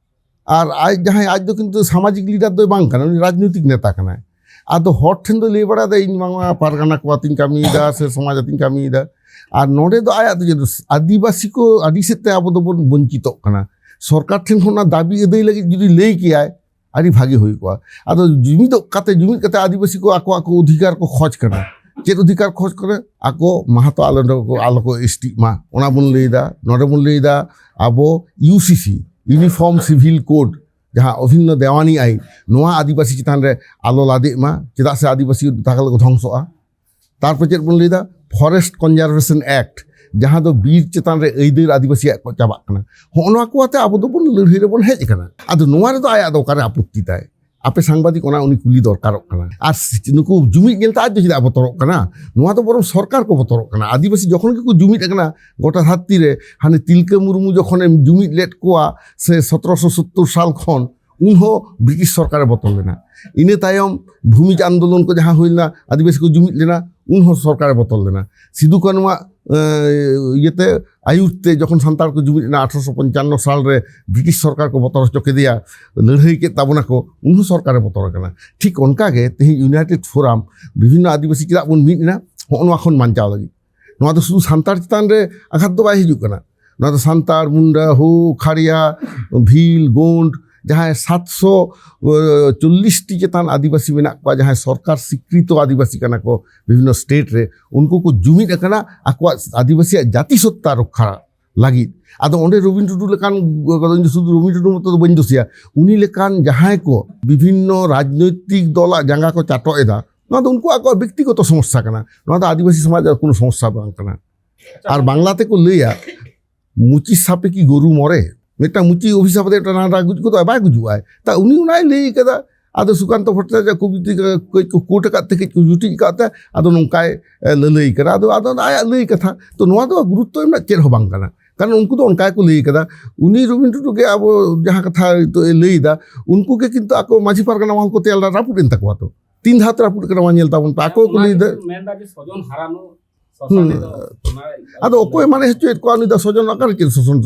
ᱟᱨ ᱟᱡ ᱡᱟᱦᱟᱸᱭ, ᱟᱡ ᱫᱚ ᱠᱤᱱᱛᱩ ᱥᱟᱢᱟᱡᱤᱠ ᱞᱤᱰᱟᱨ ᱫᱚᱭ ᱵᱟᱝ ᱠᱟᱱᱟ, ᱩᱱᱤ ᱨᱟᱡᱽᱱᱳᱭᱛᱤᱠ ᱱᱮᱛᱟ ᱠᱟᱱᱟᱭ᱾ ᱟᱫᱚ ᱦᱚᱲ ᱴᱷᱮᱱ ᱫᱚ ᱞᱟᱹᱭ ᱵᱟᱲᱟᱭᱮᱫᱟ, "ᱤᱧ ᱵᱟᱝᱢᱟ ᱯᱟᱨᱜᱟᱱᱟ ᱠᱚ ᱟᱛᱮᱧ ᱠᱟᱹᱢᱤᱭᱮᱫᱟ ᱥᱮ ᱥᱚᱢᱟᱡᱽ ᱟᱛᱮᱧ ᱠᱟᱹᱢᱤᱭᱮᱫᱟ", ᱟᱨ ᱱᱚᱰᱮ ᱫᱚ ᱟᱭᱟᱜ ᱫᱚ ᱪᱮᱫ, ᱟᱹᱫᱤᱵᱟᱹᱥᱤ ᱠᱚ ᱟᱹᱰᱤ ᱥᱮᱫ ᱛᱮ ᱟᱵᱚ ᱫᱚᱵᱚᱱ ᱵᱚᱧᱪᱤᱛᱚᱜ ᱠᱟᱱᱟ᱾ ᱥᱚᱨᱠᱟᱨ ᱴᱷᱮᱱ ᱦᱚᱸ ᱚᱱᱟ ᱫᱟᱹᱵᱤ ᱟᱹᱫᱟᱹᱭ ᱞᱟᱹᱜᱤᱫ ᱡᱩᱫᱤ ᱞᱟᱹᱭ ᱠᱮᱭᱟᱭ, ᱟᱹᱰᱤ ᱵᱷᱟᱜᱮ ᱦᱩᱭ ᱠᱚᱜᱼᱟ᱾ ᱟᱫᱚ ᱡᱩᱢᱤᱫᱚᱜ ᱠᱟᱛᱮ, ᱡᱩᱢᱤᱫ ᱠᱟᱛᱮ ᱟᱹᱫᱤᱵᱟᱹᱥᱤ ᱠᱚ ᱟᱠᱚ ᱟᱠᱚ ᱚᱫᱷᱤᱠᱟᱨ ᱠᱚ ᱠᱷᱚᱡᱽ ᱠᱟᱱᱟ᱾ ᱪᱮᱫ ᱚᱫᱷᱤᱠᱟᱨ ᱠᱷᱚᱡᱽ ᱠᱟᱱᱟ? ᱟᱠᱚ ᱢᱟᱦᱟᱛᱚ ᱟᱞᱚ ᱠᱚ, ᱟᱞᱚ ᱠᱚ ᱮᱥᱴᱤᱜ ᱢᱟ, ᱚᱱᱟ ᱵᱚᱱ ᱞᱟᱹᱭᱫᱟ᱾ ᱱᱚᱰᱮ ᱵᱚᱱ ᱞᱟᱹᱭᱫᱟ ᱟᱵᱚ ᱤᱭᱩᱥᱤᱥᱤ, ᱤᱭᱩᱱᱤᱯᱷᱚᱨᱢ ᱥᱤᱵᱷᱤᱞ ᱠᱳᱰ, ᱡᱟᱦᱟᱸ ᱚᱵᱷᱤᱱᱱᱚ ᱫᱮᱣᱟᱱᱤ ᱟᱭᱤᱱ, ᱱᱚᱣᱟ ᱟᱹᱫᱤᱵᱟᱹᱥᱤ ᱪᱮᱛᱟᱱ ᱨᱮ ᱟᱞᱚ ᱞᱟᱫᱮᱜ ᱢᱟ, ᱪᱮᱫᱟᱜ ᱥᱮ ᱟᱹᱫᱤᱵᱟᱹᱥᱤ ᱛᱟᱦᱞᱮ ᱠᱚ ᱫᱷᱚᱝᱥᱚᱜᱼᱟ᱾ ᱛᱟᱨᱯᱚᱨ ᱪᱮᱫ ᱵᱚᱱ ᱞᱟᱹᱭᱫᱟ? ᱯᱷᱚᱨᱮᱥᱴ ᱠᱚᱱᱡᱟᱨᱵᱷᱮᱥᱚᱱ ᱮᱠᱴ, ᱡᱟᱦᱟᱸ ᱫᱚ ᱵᱤᱨ ᱪᱮᱛᱟᱱ ᱨᱮ ᱟᱹᱭᱫᱟᱹᱨ ᱟᱹᱫᱤᱵᱟᱹᱥᱤᱭᱟᱜ ᱠᱚ ᱪᱟᱵᱟᱜ ᱠᱟᱱᱟ᱾ ᱦᱚᱸᱜᱼᱚ ᱱᱚᱣᱟ ᱠᱚ ᱟᱛᱮ ᱟᱵᱚ ᱫᱚᱵᱚᱱ ᱞᱟᱹᱲᱦᱟᱹᱭ ᱨᱮᱵᱚᱱ ᱦᱮᱡ ᱟᱠᱟᱱᱟ᱾ ᱟᱫᱚ ᱱᱚᱣᱟ ᱨᱮᱫᱚ ᱟᱭᱟᱜ ᱫᱚ ᱚᱠᱟᱨᱮ ᱟᱯᱚᱛᱛᱤ ᱛᱟᱭ? ᱟᱯᱮ ᱥᱟᱝᱵᱟᱫᱤᱠ, ᱚᱱᱟ ᱩᱱᱤ ᱠᱩᱞᱤ ᱫᱚᱨᱠᱟᱨᱚᱜ ᱠᱟᱱᱟ᱾ ᱟᱨ ᱥᱤ-, ᱱᱩᱠᱩ ᱡᱩᱢᱤᱫ ᱧᱮᱞᱛᱮ ᱟᱡ ᱫᱚ ᱪᱮᱫᱟᱜ ᱵᱚᱛᱚᱨᱚᱜ ᱠᱟᱱᱟ? ᱱᱚᱣᱟ ᱫᱚ ᱵᱚᱨᱚᱝ ᱥᱚᱨᱠᱟᱨ ᱠᱚ ᱵᱚᱛᱚᱨᱚᱜ ᱠᱟᱱᱟ᱾ ᱟᱹᱫᱤᱵᱟᱹᱥᱤ ᱡᱚᱠᱷᱚᱱ ᱜᱮᱠᱚ ᱡᱩᱢᱤᱫ ᱟᱠᱟᱱᱟ ᱜᱚᱴᱟ ᱫᱷᱟᱹᱨᱛᱤ ᱨᱮ, ᱦᱟᱱᱮ ᱛᱤᱞᱠᱟᱹ ᱢᱩᱨᱢᱩ ᱡᱚᱠᱷᱚᱱᱮ ᱡᱩᱢᱤᱫ ᱞᱮᱫ ᱠᱚᱣᱟ ᱥᱮ ᱥᱚᱛᱨᱚᱥᱚ ᱥᱳᱛᱛᱳᱨ ᱥᱟᱞ ᱠᱷᱚᱱ, ᱩᱱᱦᱚᱸ ᱵᱨᱤᱴᱤᱥ ᱥᱚᱨᱠᱟᱨᱮ ᱵᱚᱛᱚᱨ ᱞᱮᱱᱟ᱾ ᱤᱱᱟᱹ ᱛᱟᱭᱚᱢ ᱵᱷᱩᱢᱤᱡ ᱟᱱᱫᱳᱞᱚᱱ ᱠᱚ ᱡᱟᱦᱟᱸ ᱦᱩᱭ ᱞᱮᱱᱟ, ᱟᱹᱫᱤᱵᱟᱹᱥᱤ ᱠᱚ ᱡᱩᱢᱤᱫ ᱞᱮᱱᱟ, ᱩᱱᱦᱚᱸ ᱥᱚᱨᱠᱟᱨᱮ ᱵᱚᱛᱚᱨ ᱞᱮᱱᱟ᱾ ᱥᱤᱫᱩ ᱠᱟᱹᱱᱩᱣᱟᱜ, ᱮ, ᱤᱭᱟᱹᱛᱮ, ᱟᱹᱭᱩᱨ ᱛᱮ ᱡᱚᱠᱷᱚᱱ ᱥᱟᱱᱛᱟᱲ ᱠᱚ ᱡᱩᱢᱤᱫ ᱞᱮᱱᱟ ᱟᱴᱷᱨᱚᱥᱚ ᱯᱚᱧᱪᱟᱱᱱᱚ ᱥᱟᱞ ᱨᱮ ᱵᱨᱤᱴᱤᱥ ᱥᱚᱨᱠᱟᱨ ᱠᱚ ᱵᱚᱛᱚᱨ ᱦᱚᱪᱚ ᱠᱮᱫᱮᱭᱟ, ᱞᱟᱹᱲᱦᱟᱹᱭ ᱠᱮᱫ ᱛᱟᱵᱚᱱᱟ ᱠᱚ, ᱩᱱᱦᱚᱸ ᱥᱚᱨᱠᱟᱨᱮ ᱵᱚᱛᱚᱨ ᱟᱠᱟᱱᱟ᱾ ᱴᱷᱤᱠ ᱚᱱᱠᱟ ᱜᱮ ᱛᱮᱦᱮᱧ ᱤᱭᱩᱱᱟᱭᱴᱮᱰ ᱯᱷᱳᱨᱟᱢ, ᱵᱤᱵᱷᱤᱱᱱᱚ ᱟᱹᱫᱤᱵᱟᱹᱥᱤ ᱪᱮᱫᱟᱜ ᱵᱚᱱ ᱢᱤᱫ ᱮᱱᱟ, ᱦᱚᱸᱜᱼᱚ ᱱᱚᱣᱟ ᱠᱷᱚᱱ ᱵᱟᱧᱪᱟᱣ ᱞᱟᱹᱜᱤᱫ᱾ ᱱᱚᱣᱟ ᱫᱚ ᱥᱩᱫᱷᱩ ᱥᱟᱱᱛᱟᱲ ᱪᱮᱛᱟᱱ ᱨᱮ ᱟᱜᱷᱟᱛ ᱫᱚ ᱵᱟᱭ ᱦᱤᱡᱩᱜ ᱠᱟᱱᱟ᱾ ᱱᱚᱣᱟ ᱫᱚ ᱥᱟᱱᱛᱟᱲ, ᱢᱩᱱᱰᱟ, ᱦᱳ, ᱠᱷᱟᱲᱭᱟ, ᱵᱷᱤᱞ, ᱜᱳᱸᱰ, ᱡᱟᱦᱟᱸᱭ ᱥᱟᱛᱥᱚ ᱪᱚᱞᱞᱤᱥ ᱴᱤ ᱪᱮᱛᱟᱱ ᱟᱹᱫᱤᱵᱟᱹᱥᱤ ᱢᱮᱱᱟᱜ ᱠᱚᱣᱟ, ᱡᱟᱦᱟᱸᱭ ᱥᱚᱨᱠᱟᱨ ᱥᱤᱠᱨᱤᱛᱚ ᱟᱹᱫᱤᱵᱟᱹᱥᱤ ᱠᱟᱱᱟ ᱠᱚ ᱵᱤᱵᱷᱤᱱᱱᱚ ᱥᱴᱮᱴ ᱨᱮ, ᱩᱱᱠᱩ ᱠᱚ ᱡᱩᱢᱤᱫ ᱟᱠᱟᱱᱟ ᱟᱠᱚᱣᱟᱜ ᱟᱹᱫᱤᱵᱟᱹᱥᱤᱭᱟᱜ ᱡᱟᱹᱛᱤ ᱥᱚᱛᱛᱟ ᱨᱚᱠᱠᱷᱟ ᱞᱟᱹᱜᱤᱫ᱾ ᱟᱫᱚ ᱚᱸᱰᱮ ᱨᱚᱵᱤᱱ ᱴᱩᱰᱩ ᱞᱮᱠᱟᱱ, ᱤᱧ ᱫᱚ ᱥᱩᱫᱷᱩ ᱨᱚᱵᱤᱱ ᱴᱩᱰᱩ ᱢᱚᱛᱚ ᱫᱚ ᱵᱟᱹᱧ ᱫᱳᱥᱮᱭᱟ, ᱩᱱᱤ ᱞᱮᱠᱟᱱ ᱡᱟᱦᱟᱸᱭ ᱠᱚ ᱵᱤᱵᱷᱤᱱᱱᱚ ᱨᱟᱡᱽᱱᱳᱭᱛᱤᱠ ᱫᱚᱞᱟᱜ ᱡᱟᱸᱜᱟ ᱠᱚ ᱪᱟᱴᱚᱜ ᱮᱫᱟ, ᱱᱚᱣᱟ ᱫᱚ ᱩᱱᱠᱩ ᱟᱠᱚᱣᱟᱜ ᱵᱮᱠᱛᱤᱜᱚᱛᱚ ᱥᱚᱢᱚᱥᱥᱟ ᱠᱟᱱᱟ᱾ ᱱᱚᱣᱟ ᱫᱚ ᱟᱹᱫᱤᱵᱟᱹᱥᱤ ᱥᱚᱢᱟᱡᱽ ᱨᱮ ᱠᱳᱱᱳ ᱥᱚᱢᱚᱥᱥᱟ ᱵᱟᱝ ᱠᱟᱱᱟ᱾ ᱟᱨ ᱵᱟᱝᱞᱟ ᱛᱮᱠᱚ ᱞᱟᱹᱭᱟ, "ᱢᱩᱪᱤ ᱥᱟᱯᱮ ᱠᱤ ᱜᱚᱨᱩ ᱢᱚᱨᱮ?" ᱢᱤᱫᱴᱟᱝ ᱢᱩᱪᱤ ᱚᱵᱷᱤᱥᱟᱯ ᱠᱟᱛᱮ ᱢᱤᱫᱴᱟᱝ ᱰᱟᱝᱨᱟ ᱜᱩᱡᱩᱜ ᱜᱚᱫᱚᱜᱼᱟᱭ, ᱵᱟᱭ ᱜᱩᱡᱩᱜᱼᱟᱭ᱾ ᱛᱟ ᱩᱱᱤ ᱚᱱᱟᱭ ᱞᱟᱹᱭ ᱠᱟᱫᱟ᱾ ᱟᱫᱚ ᱥᱩᱠᱟᱱᱛᱚ ᱵᱷᱚᱴᱴᱟᱪᱟᱨᱡᱚ ᱠᱚᱵᱤᱛᱟ ᱠᱟᱹᱡ ᱠᱚ ᱠᱳᱴ ᱟᱠᱟᱫ ᱛᱮ, ᱠᱟᱹᱡ ᱠᱚ ᱡᱩᱴᱤᱡ ᱟᱠᱟᱫ ᱛᱮ, ᱟᱫᱚ ᱱᱚᱝᱠᱟᱭ, ᱮ, ᱞᱟᱹᱞᱟᱹᱭ ᱠᱟᱱᱟ᱾ ᱟᱫᱚ, ᱟᱫᱚ ᱟᱭᱟᱜ ᱞᱟᱹᱭ ᱠᱟᱛᱷᱟ᱾ ᱛᱚ ᱱᱚᱣᱟ ᱫᱚ ᱜᱩᱨᱩᱛᱛᱚ ᱮᱢ ᱨᱮᱱᱟᱜ ᱪᱮᱫ ᱦᱚᱸ ᱵᱟᱝ ᱠᱟᱱᱟ, ᱠᱟᱨᱚᱱ ᱩᱱᱠᱩ ᱫᱚ ᱚᱱᱠᱟ ᱜᱮᱠᱚ ᱞᱟᱹᱭ ᱠᱟᱫᱟ᱾ ᱩᱱᱤ ᱨᱚᱵᱤᱱ ᱴᱩᱰᱩ ᱜᱮ ᱟᱵᱚ ᱡᱟᱦᱟᱸ ᱠᱟᱛᱷᱟ ᱱᱤᱛᱚᱜ ᱮ ᱞᱟᱹᱭ ᱮᱫᱟ, ᱩᱱᱠᱩ ᱜᱮ ᱠᱤᱱᱛᱩ ᱟᱠᱚ ᱢᱟᱹᱡᱷᱤ ᱯᱟᱨᱜᱟᱱᱟ ᱢᱚᱦᱚᱞ ᱠᱚ ᱛᱮᱭᱟᱨ ᱞᱮᱫᱟ, ᱨᱟᱹᱯᱩᱫ ᱮᱱ ᱛᱟᱠᱚᱣᱟ᱾ ᱛᱚ ᱛᱤᱱ ᱫᱷᱟᱣ ᱛᱮ ᱨᱟᱹᱯᱩᱫ ᱠᱟᱱᱟ, ᱢᱟ ᱧᱮᱞ ᱛᱟᱵᱚᱱ ᱯᱮ᱾ ᱟᱠᱚ ᱠᱚ ᱚᱱᱟ ᱞᱟᱹᱭ ᱮᱫᱟ᱾ ᱜᱮᱠᱚ ᱢᱮᱱᱫᱟ ᱡᱮ ᱥᱚᱡᱚᱱ ᱦᱟᱨᱟᱱᱚ ᱦᱩᱸ᱾ ᱟᱫᱚ ᱚᱠᱚᱭ ᱢᱟᱱᱮ ᱦᱚᱪᱚᱭᱮᱫ ᱠᱚᱣᱟ, ᱩᱱᱤ ᱫᱚ ᱥᱚᱡᱚᱱ ᱚᱠᱟᱨᱮ ᱪᱮᱫ ᱥᱚᱡᱚᱱ,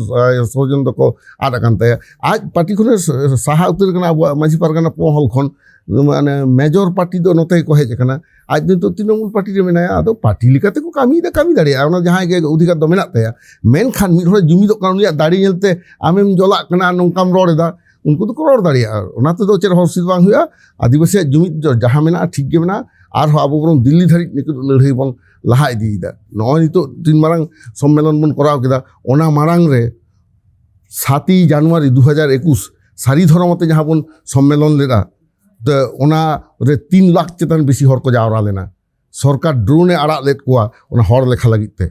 ᱥᱚᱡᱚᱱ ᱫᱚᱠᱚ ᱟᱫ ᱟᱠᱟᱱ ᱛᱟᱭᱟ? ᱟᱡ ᱯᱟᱨᱴᱤ ᱠᱷᱚᱱᱮ ᱥᱟᱦᱟ ᱩᱛᱟᱹᱨ ᱠᱟᱱᱟ ᱟᱵᱚᱣᱟᱜ ᱢᱟᱹᱡᱷᱤ ᱯᱟᱨᱜᱟᱱᱟ ᱢᱚᱦᱚᱞ ᱠᱷᱚᱱ, ᱢᱟᱱᱮ ᱢᱮᱡᱚᱨ ᱯᱟᱨᱴᱤ ᱫᱚ ᱱᱚᱛᱮ ᱜᱮᱠᱚ ᱦᱮᱡ ᱟᱠᱟᱱᱟ᱾ ᱟᱡ ᱫᱚ ᱱᱤᱛᱚᱜ ᱛᱨᱤᱱᱚᱢᱩᱞ ᱯᱟᱨᱴᱤ ᱨᱮ ᱢᱮᱱᱟᱭᱟ, ᱟᱫᱚ ᱯᱟᱨᱴᱤ ᱞᱮᱠᱟᱛᱮ ᱠᱚ ᱠᱟᱹᱢᱤᱭᱮᱫᱟ, ᱠᱟᱹᱢᱤ ᱫᱟᱲᱮᱭᱟᱜᱼᱟ, ᱚᱱᱟ ᱡᱟᱦᱟᱸᱭ ᱜᱮ ᱚᱫᱷᱤᱠᱟᱨ ᱫᱚ ᱢᱮᱱᱟᱜ ᱛᱟᱭᱟ᱾ ᱢᱮᱱᱠᱷᱟᱱ ᱢᱤᱫ ᱦᱚᱲᱮ ᱡᱩᱢᱤᱫᱚᱜ ᱠᱟᱱᱟ, ᱩᱱᱤᱭᱟᱜ ᱫᱟᱲᱮ ᱧᱮᱞᱛᱮ ᱟᱢᱮᱢ ᱡᱚᱞᱟᱜ ᱠᱟᱱᱟ, ᱱᱚᱝᱠᱟᱢ ᱨᱚᱲ ᱮᱫᱟ, ᱩᱱᱠᱩ ᱫᱚᱠᱚ ᱨᱚᱲ ᱫᱟᱲᱮᱭᱟᱜᱼᱟ, ᱚᱱᱟ ᱛᱮᱫᱚ ᱪᱮᱫ ᱦᱚᱸ ᱚᱥᱩᱵᱤᱫᱷᱟ ᱵᱟᱝ ᱦᱩᱭᱩᱜᱼᱟ᱾ ᱟᱹᱫᱤᱵᱟᱹᱥᱤᱭᱟᱜ ᱡᱩᱢᱤᱫ ᱫᱚ ᱡᱟᱦᱟᱸ ᱢᱮᱱᱟᱜᱼᱟ ᱴᱷᱤᱠ ᱜᱮ ᱢᱮᱱᱟᱜᱼᱟ, ᱟᱨᱦᱚᱸ ᱟᱵᱚ ᱵᱚᱨᱚᱝ ᱫᱤᱞᱞᱤ ᱫᱷᱟᱹᱨᱤᱡ ᱱᱤᱛᱚᱜ ᱞᱟᱹᱲᱦᱟᱹᱭ ᱵᱚᱱ ᱞᱟᱦᱟ ᱤᱫᱤᱭᱮᱫᱟ᱾ ᱱᱚᱜᱼᱚᱭ ᱱᱤᱛᱚᱜ ᱛᱤᱱ ᱢᱟᱨᱟᱝ ᱥᱚᱢᱢᱮᱞᱚᱱ ᱵᱚᱱ ᱠᱚᱨᱟᱣ ᱠᱮᱫᱟ, ᱚᱱᱟ ᱢᱟᱲᱟᱝ ᱨᱮ ᱥᱟᱛᱮᱭ ᱡᱟᱱᱩᱣᱟᱨᱤ ᱫᱩ ᱦᱟᱡᱟᱨ ᱮᱠᱩᱥ ᱥᱟᱹᱨᱤ ᱫᱷᱚᱨᱚᱢ ᱟᱛᱮ ᱡᱟᱦᱟᱸ ᱵᱚᱱ ᱥᱚᱢᱢᱮᱞᱚᱱ ᱞᱮᱫᱟ, ᱛᱚ ᱚᱱᱟ ᱨᱮ ᱛᱤᱱ ᱞᱟᱠᱷ ᱪᱮᱛᱟᱱ ᱵᱮᱥᱤ ᱦᱚᱲ ᱠᱚ ᱡᱟᱣᱨᱟ ᱞᱮᱱᱟ᱾ ᱥᱚᱨᱠᱟᱨ ᱰᱨᱳᱱ ᱮ ᱟᱲᱟᱜ ᱞᱮᱫ ᱠᱚᱣᱟ ᱚᱱᱟ ᱦᱚᱲ ᱞᱮᱠᱷᱟ ᱞᱟᱹᱜᱤᱫ ᱛᱮ,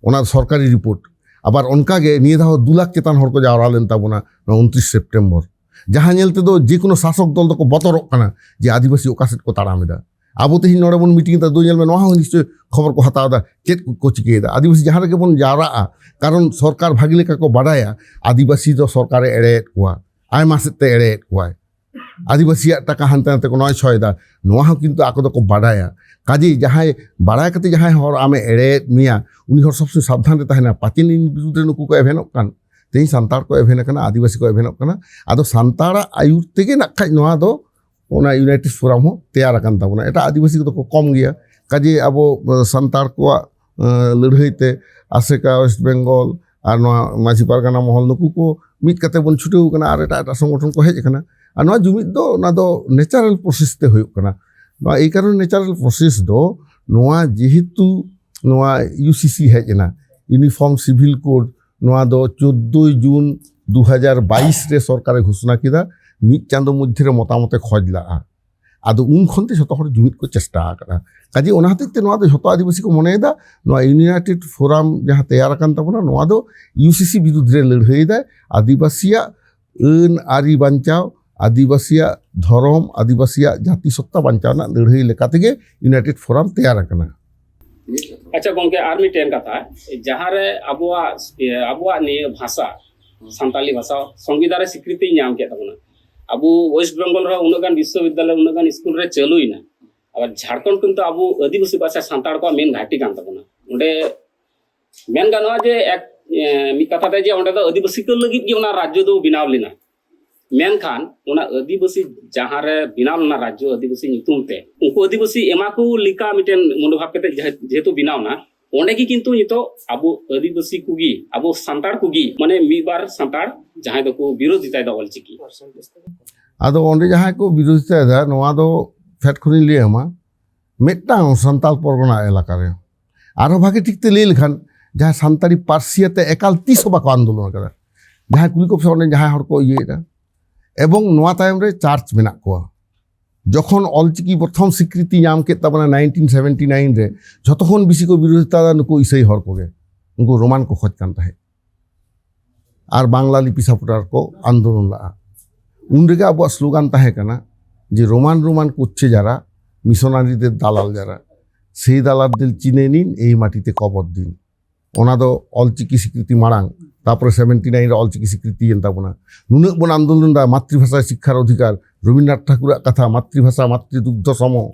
ᱚᱱᱟ ᱥᱚᱨᱠᱟᱨᱤ ᱨᱤᱯᱳᱨᱴ᱾ ᱟᱵᱟᱨ ᱚᱱᱠᱟ ᱜᱮ ᱱᱤᱭᱟᱹ ᱫᱷᱟᱣ ᱫᱩ ᱞᱟᱠᱷ ᱪᱮᱛᱟᱱ ᱦᱚᱲ ᱠᱚ ᱡᱟᱣᱨᱟ ᱞᱮᱱ ᱛᱟᱵᱚᱱᱟ ᱱᱚᱣᱟ ᱩᱱᱛᱨᱤᱥ ᱥᱮᱯᱴᱮᱢᱵᱚᱨ, ᱡᱟᱦᱟᱸ ᱧᱮᱞ ᱛᱮᱫᱚ ᱡᱮ ᱠᱳᱱᱳ ᱥᱟᱥᱚᱠ ᱫᱚᱞ ᱫᱚᱠᱚ ᱵᱚᱛᱚᱨᱚᱜ ᱠᱟᱱᱟ ᱡᱮ ᱟᱹᱫᱤᱵᱟᱹᱥᱤ ᱚᱠᱟ ᱥᱮᱫ ᱠᱚ ᱛᱟᱲᱟᱢ ᱮᱫᱟ᱾ ᱟᱵᱚ ᱛᱮᱦᱮᱧ ᱱᱚᱰᱮ ᱵᱚᱱ ᱢᱤᱴᱤᱝ ᱮᱫᱟ, ᱫᱩ ᱧᱮᱞ ᱢᱮ, ᱱᱚᱣᱟ ᱦᱚᱸ ᱱᱤᱥᱪᱚᱭ ᱠᱷᱚᱵᱚᱨ ᱠᱚ ᱦᱟᱛᱟᱣ ᱮᱫᱟ, ᱪᱮᱫ ᱠᱚ ᱪᱤᱠᱟᱹᱭᱮᱫᱟ᱾ ᱟᱹᱫᱤᱵᱟᱹᱥᱤ ᱡᱟᱦᱟᱸ ᱨᱮᱜᱮ ᱵᱚᱱ ᱡᱟᱣᱨᱟᱜᱼᱟ, ᱠᱟᱨᱚᱱ ᱥᱚᱨᱠᱟᱨ ᱵᱷᱟᱜᱤ ᱞᱮᱠᱟ ᱠᱚ ᱵᱟᱰᱟᱭᱟ ᱟᱹᱫᱤᱵᱟᱹᱥᱤ ᱫᱚ ᱥᱚᱨᱠᱟᱨᱮ ᱮᱲᱮᱭᱮᱫ ᱠᱚᱣᱟ, ᱟᱭᱢᱟ ᱥᱮᱫ ᱛᱮ ᱮᱲᱮᱭᱮᱫ ᱠᱚᱣᱟᱭ᱾ ᱟᱹᱫᱤᱵᱟᱹᱥᱤᱭᱟᱜ ᱴᱟᱠᱟ ᱦᱟᱱᱛᱮ ᱱᱟᱛᱮ ᱠᱚ ᱱᱚᱭ ᱪᱷᱚᱭ ᱮᱫᱟ, ᱱᱚᱣᱟ ᱦᱚᱸ ᱠᱤᱱᱛᱩ ᱟᱠᱚ ᱫᱚᱠᱚ ᱵᱟᱰᱟᱭᱟ᱾ ᱠᱟᱡᱮ ᱡᱟᱦᱟᱸᱭ ᱵᱟᱲᱟᱭ ᱠᱟᱛᱮ ᱡᱟᱦᱟᱸᱭ ᱦᱚᱲ ᱟᱢᱮ ᱮᱲᱮᱭᱮᱫ ᱢᱮᱭᱟ, ᱩᱱᱤ ᱦᱚᱲ ᱥᱚᱵ ᱥᱚᱢᱚᱭ ᱥᱟᱵᱫᱷᱟᱱ ᱨᱮ ᱛᱟᱦᱮᱱᱟ, ᱯᱟᱪᱮ ᱤᱧ ᱵᱤᱨᱩᱫᱷ ᱨᱮ ᱱᱩᱠᱩ ᱠᱚ ᱮᱵᱷᱮᱱᱚᱜ ᱠᱟᱱ, ᱛᱮᱦᱮᱧ ᱥᱟᱱᱛᱟᱲ ᱠᱚ ᱮᱵᱷᱮᱱ ᱟᱠᱟᱱᱟ, ᱟᱹᱫᱤᱵᱟᱹᱥᱤ ᱠᱚ ᱮᱵᱷᱮᱱᱚᱜ ᱠᱟᱱᱟ᱾ ᱟᱫᱚ ᱥᱟᱱᱛᱟᱲᱟᱜ ᱟᱹᱭᱩᱨ ᱛᱮᱜᱮ ᱱᱟᱜ ᱠᱷᱟᱡ ᱱᱚᱣᱟ ᱫᱚ, ᱚᱱᱟ ᱤᱭᱩᱱᱟᱭᱴᱮᱰ ᱯᱷᱳᱨᱟᱢ ᱦᱚᱸ ᱛᱮᱭᱟᱨ ᱟᱠᱟᱱ ᱛᱟᱵᱚᱱᱟ᱾ ᱮᱴᱟᱜ ᱟᱹᱫᱤᱵᱟᱹᱥᱤ ᱠᱚᱫᱚ ᱠᱚ ᱠᱚᱢ ᱜᱮᱭᱟ, ᱠᱟᱡᱮ ᱟᱵᱚ ᱥᱟᱱᱛᱟᱲ ᱠᱚᱣᱟᱜ ᱞᱟᱹᱲᱦᱟᱹᱭ ᱛᱮ ᱟᱥᱮᱠᱟ, ᱳᱭᱮᱥᱴ ᱵᱮᱝᱜᱚᱞ ᱟᱨ ᱱᱚᱣᱟ ᱢᱟᱹᱡᱷᱤ ᱯᱟᱨᱜᱟᱱᱟ ᱢᱚᱦᱚᱞ, ᱱᱩᱠᱩ ᱠᱚ ᱢᱤᱫ ᱠᱟᱛᱮ ᱵᱚᱱ ᱪᱷᱩᱴᱟᱹᱣ ᱠᱟᱱᱟ ᱟᱨ ᱮᱴᱟᱜ ᱮᱴᱟᱜ ᱥᱚᱝᱜᱚᱴᱷᱚᱱ ᱠᱚ ᱦᱮᱡ ᱟᱠᱟᱱᱟ᱾ ᱟᱨ ᱱᱚᱣᱟ ᱡᱩᱢᱤᱫ ᱫᱚ, ᱚᱱᱟ ᱫᱚ ᱱᱮᱪᱟᱨᱟᱞ ᱯᱨᱚᱥᱮᱥ ᱛᱮ ᱦᱩᱭᱩᱜ ᱠᱟᱱᱟ᱾ ᱱᱚᱣᱟ ᱮᱭ ᱠᱟᱨᱚᱱ ᱱᱮᱪᱟᱨᱟᱞ ᱯᱨᱚᱥᱮᱥ ᱫᱚ, ᱱᱚᱣᱟ ᱡᱮᱦᱮᱛᱩ ᱱᱚᱣᱟ ᱤᱭᱩᱥᱤᱥᱤ ᱦᱮᱡ ᱮᱱᱟ, ᱤᱭᱩᱱᱤᱯᱷᱚᱨᱢ ᱥᱤᱵᱷᱤᱞ ᱠᱳᱰ, ᱱᱚᱣᱟ ᱫᱚ ᱪᱳᱫᱽᱫᱳᱭ ᱡᱩᱱ ᱫᱩ ᱦᱟᱡᱟᱨ ᱵᱟᱭᱤᱥ ᱨᱮ ᱥᱚᱨᱠᱟᱨᱮ ᱜᱷᱳᱥᱚᱱᱟ ᱠᱮᱫᱟ, ᱢᱤᱫ ᱪᱟᱸᱫᱚ ᱢᱚᱫᱽᱫᱷᱮ ᱨᱮ ᱢᱚᱛᱟᱢᱚᱛᱮ ᱠᱷᱚᱡᱽ ᱞᱟᱜᱼᱟ᱾ ᱟᱫᱚ ᱩᱱ ᱠᱷᱚᱱ ᱛᱮ ᱡᱷᱚᱛᱚ ᱦᱚᱲ ᱡᱩᱢᱤᱫ ᱠᱚ ᱪᱮᱥᱴᱟ ᱟᱠᱟᱫᱟ᱾ ᱠᱟᱡᱮ ᱚᱱᱟ ᱦᱚᱛᱮᱡ ᱛᱮ ᱱᱚᱣᱟ ᱫᱚ ᱡᱷᱚᱛᱚ ᱟᱹᱫᱤᱵᱟᱹᱥᱤ ᱠᱚ ᱢᱚᱱᱮᱭᱮᱫᱟ, ᱱᱚᱣᱟ ᱤᱭᱩᱱᱟᱭᱴᱮᱰ ᱯᱷᱳᱨᱟᱢ ᱡᱟᱦᱟᱸ ᱛᱮᱭᱟᱨ ᱟᱠᱟᱱ ᱛᱟᱵᱚᱱᱟ, ᱱᱚᱣᱟ ᱫᱚ ᱤᱭᱩᱥᱤᱥᱤ ᱵᱤᱨᱩᱫᱽ ᱨᱮ ᱞᱟᱹᱲᱦᱟᱹᱭ ᱮᱫᱟᱭ᱾ ᱟᱹᱫᱤᱵᱟᱹᱥᱤᱭᱟᱜ ᱟᱹᱱ ᱟᱹᱨᱤ ᱵᱟᱧᱪᱟᱣ, ᱟᱹᱫᱤᱵᱟᱹᱥᱤᱭᱟᱜ ᱫᱷᱚᱨᱚᱢ, ᱟᱹᱫᱤᱵᱟᱹᱥᱤᱭᱟᱜ ᱡᱟᱹᱛᱤ ᱥᱚᱛᱛᱟ ᱵᱟᱧᱪᱟᱣ ᱨᱮᱱᱟᱜ ᱞᱟᱹᱲᱦᱟᱹᱭ ᱞᱮᱠᱟ ᱛᱮᱜᱮ ᱤᱭᱩᱱᱟᱭᱴᱮᱰ ᱯᱷᱳᱨᱟᱢ ᱛᱮᱭᱟᱨ ᱟᱠᱟᱱᱟ᱾ ᱟᱪᱪᱷᱟ ᱜᱚᱝᱠᱮ, ᱟᱨ ᱢᱤᱫᱴᱮᱱ ᱠᱟᱛᱷᱟ, ᱡᱟᱦᱟᱸᱨᱮ ᱟᱵᱚᱣᱟᱜ, ᱤᱭᱟᱹ, ᱟᱵᱚᱣᱟᱜ ᱱᱤᱭᱟᱹ ᱵᱷᱟᱥᱟ, ᱥᱟᱱᱛᱟᱞᱤ ᱵᱷᱟᱥᱟ ᱥᱚᱝᱵᱤᱫᱷᱟᱱ ᱨᱮ ᱥᱤᱠᱨᱤᱛᱤ ᱧᱟᱢ ᱠᱮᱫ ᱛᱟᱵᱚᱱᱟ᱾ ᱟᱵᱚ ᱳᱭᱮᱥᱴ ᱵᱮᱝᱜᱚᱞ ᱨᱮᱦᱚᱸ ᱩᱱᱟᱹᱜ ᱜᱟᱱ ᱵᱤᱥᱥᱚᱵᱤᱫᱽᱫᱟᱞᱚᱭ, ᱩᱱᱟᱹᱜ ᱜᱟᱱ ᱥᱠᱩᱞ ᱨᱮ ᱪᱟᱹᱞᱩᱭᱮᱱᱟ᱾ ᱟᱵᱟᱨ ᱡᱷᱟᱲᱠᱷᱚᱸᱰ ᱠᱤᱱᱛᱩ ᱟᱵᱚ ᱟᱹᱫᱤᱵᱟᱹᱥᱤ ᱵᱷᱟᱥᱟ ᱥᱟᱱᱛᱟᱲ ᱠᱚᱣᱟᱜ ᱢᱮᱱ ᱜᱷᱟᱹᱴᱤ ᱠᱟᱱ ᱛᱟᱵᱚᱱᱟ᱾ ᱚᱸᱰᱮ ᱢᱮᱱ ᱜᱟᱱᱚᱜᱼᱟ ᱡᱮ ᱮᱠ, ᱮ, ᱢᱤᱫ ᱠᱟᱛᱷᱟ ᱛᱮ ᱡᱮ ᱚᱸᱰᱮ ᱫᱚ ᱟᱹᱫᱤᱵᱟᱹᱥᱤ ᱠᱚ ᱞᱟᱹᱜᱤᱫ ᱜᱮ ᱚᱱᱟ ᱨᱟᱡᱽᱡᱚ ᱫᱚ ᱵᱮᱱᱟᱣ ᱞᱮᱱᱟ᱾ ᱢᱮᱱᱠᱷᱟᱱ ᱚᱱᱟ ᱟᱹᱫᱤᱵᱟᱹᱥᱤ ᱡᱟᱦᱟᱸ ᱨᱮ ᱵᱮᱱᱟᱣ ᱞᱮᱱᱟ ᱨᱟᱡᱽᱡᱚ ᱟᱹᱫᱤᱵᱟᱹᱥᱤ ᱧᱩᱛᱩᱢ ᱛᱮ, ᱩᱱᱠᱩ ᱟᱹᱫᱤᱵᱟᱹᱥᱤ ᱮᱢᱟ ᱠᱚ ᱞᱮᱠᱟ ᱢᱤᱫᱴᱮᱱ ᱢᱚᱱᱳᱵᱷᱟᱵ ᱠᱟᱛᱮ ᱡᱮᱦᱮ-, ᱡᱮᱦᱮᱛᱩ ᱵᱮᱱᱟᱣ ᱮᱱᱟ, ᱚᱸᱰᱮ ᱜᱮ ᱠᱤᱱᱛᱩ ᱱᱤᱛᱚᱜ ᱟᱵᱚ ᱟᱹᱫᱤᱵᱟᱹᱥᱤ ᱠᱚᱜᱮ, ᱟᱵᱚ ᱥᱟᱱᱛᱟᱲ ᱠᱚᱜᱮ, ᱢᱟᱱᱮ ᱢᱤᱫ ᱵᱟᱨ ᱥᱟᱱᱛᱟᱲ ᱡᱟᱦᱟᱸᱭ ᱫᱚᱠᱚ ᱵᱤᱨᱳᱫᱷᱤᱛᱟᱭᱮᱫᱟ ᱚᱞᱪᱤᱠᱤ᱾ ᱟᱫᱚ ᱚᱸᱰᱮ ᱡᱟᱦᱟᱸᱭ ᱠᱚ ᱵᱤᱨᱳᱫᱷᱤᱛᱟᱭᱮᱫᱟ, ᱱᱚᱣᱟ ᱫᱚ ᱯᱷᱮᱰ ᱠᱷᱚᱱᱤᱧ ᱞᱟᱹᱭ ᱟᱢᱟ, ᱢᱤᱫᱴᱟᱝ ᱥᱟᱱᱛᱟᱲ ᱯᱚᱨᱜᱚᱱᱟ ᱮᱞᱟᱠᱟ ᱨᱮ ᱟᱨᱦᱚᱸ ᱵᱷᱟᱜᱮ ᱴᱷᱤᱠ ᱛᱮ ᱞᱟᱹᱭ ᱞᱮᱠᱷᱟᱱ, ᱡᱟᱦᱟᱸᱭ ᱥᱟᱱᱛᱟᱲᱤ ᱯᱟᱹᱨᱥᱤ ᱟᱛᱮ ᱮᱠᱟᱞ ᱛᱤᱥ ᱦᱚᱸ ᱵᱟᱠᱚ ᱟᱱᱫᱳᱞᱚᱱ ᱟᱠᱟᱫᱟ᱾ ᱡᱟᱦᱟᱸᱭ ᱠᱩᱲᱤ ᱠᱚ ᱚᱸᱰᱮ ᱡᱟᱦᱟᱸᱭ ᱦᱚᱲ ᱠᱚ ᱤᱭᱟᱹᱭᱮᱫᱟ, ᱮᱵᱚᱝ ᱱᱚᱣᱟ ᱛᱟᱭᱚᱢ ᱨᱮ ᱪᱟᱨᱪ ᱢᱮᱱᱟᱜ ᱠᱚᱣᱟ᱾ ᱡᱚᱠᱷᱚᱱ ᱚᱞᱪᱤᱠᱤ ᱯᱨᱚᱛᱷᱚᱢ ᱥᱤᱠᱨᱤᱛᱤ ᱧᱟᱢ ᱠᱮᱫ ᱛᱟᱵᱚᱱᱟ ᱱᱟᱭᱤᱱᱴᱤᱱ ᱥᱮᱵᱷᱮᱱᱴᱤ ᱱᱟᱭᱤᱱ ᱨᱮ, ᱡᱷᱚᱛᱚ ᱠᱷᱚᱱ ᱵᱮᱥᱤ ᱠᱚ ᱵᱤᱨᱳᱫᱷᱤᱛᱟ ᱱᱩᱠᱩ ᱤᱥᱟᱹᱭ ᱦᱚᱲ ᱠᱚᱜᱮ, ᱩᱱᱠᱩ ᱨᱳᱢᱟᱱ ᱠᱚ ᱠᱷᱚᱡᱽ ᱠᱟᱱ ᱛᱟᱦᱮᱸᱫ᱾ ᱟᱨ ᱵᱟᱝᱞᱟ ᱞᱤᱯᱤ ᱥᱟᱯᱚᱴᱟᱨ ᱠᱚ ᱟᱱᱫᱳᱞᱚᱱ ᱞᱟᱜᱼᱟ᱾ ᱩᱱ ᱨᱮᱜᱮ ᱟᱵᱚᱣᱟᱜ ᱥᱞᱳᱜᱟᱱ ᱛᱟᱦᱮᱸ ᱠᱟᱱᱟ ᱡᱮ, "রোমান রোমান করছে যারা, মিশনারিদের দালাল যারা, সেই দালালদের চিনে নিন, এই মাটিতে কবর দিন।" ᱚᱱᱟ ᱫᱚ ᱚᱞᱪᱤᱠᱤ ᱥᱤᱠᱨᱤᱛᱤ ᱢᱟᱲᱟᱝ, ᱛᱟᱯᱚᱨᱮ ᱥᱮᱵᱷᱮᱱᱴᱤ ᱱᱟᱭᱤᱱ ᱨᱮ ᱚᱞᱪᱤᱠᱤ ᱥᱤᱠᱨᱤᱛᱤᱭᱮᱱ ᱛᱟᱵᱚᱱᱟ᱾ ᱱᱩᱱᱟᱹᱜ ᱵᱚᱱ ᱟᱱᱫᱳᱞᱚᱱ ᱫᱟ, ᱢᱟᱛᱨᱤᱵᱷᱟᱥᱟ ᱥᱤᱠᱠᱷᱟᱨ ᱚᱫᱷᱤᱠᱟᱨ, ᱨᱚᱵᱤᱱᱫᱨᱚᱱᱟᱛᱷ ᱴᱷᱟᱠᱩᱨᱟᱜ ᱠᱟᱛᱷᱟ, ᱢᱟᱛᱨᱤᱵᱷᱟᱥᱟ ᱢᱟᱛᱨᱤᱫᱩᱜᱽᱫᱷᱚ ᱥᱚᱢᱚ,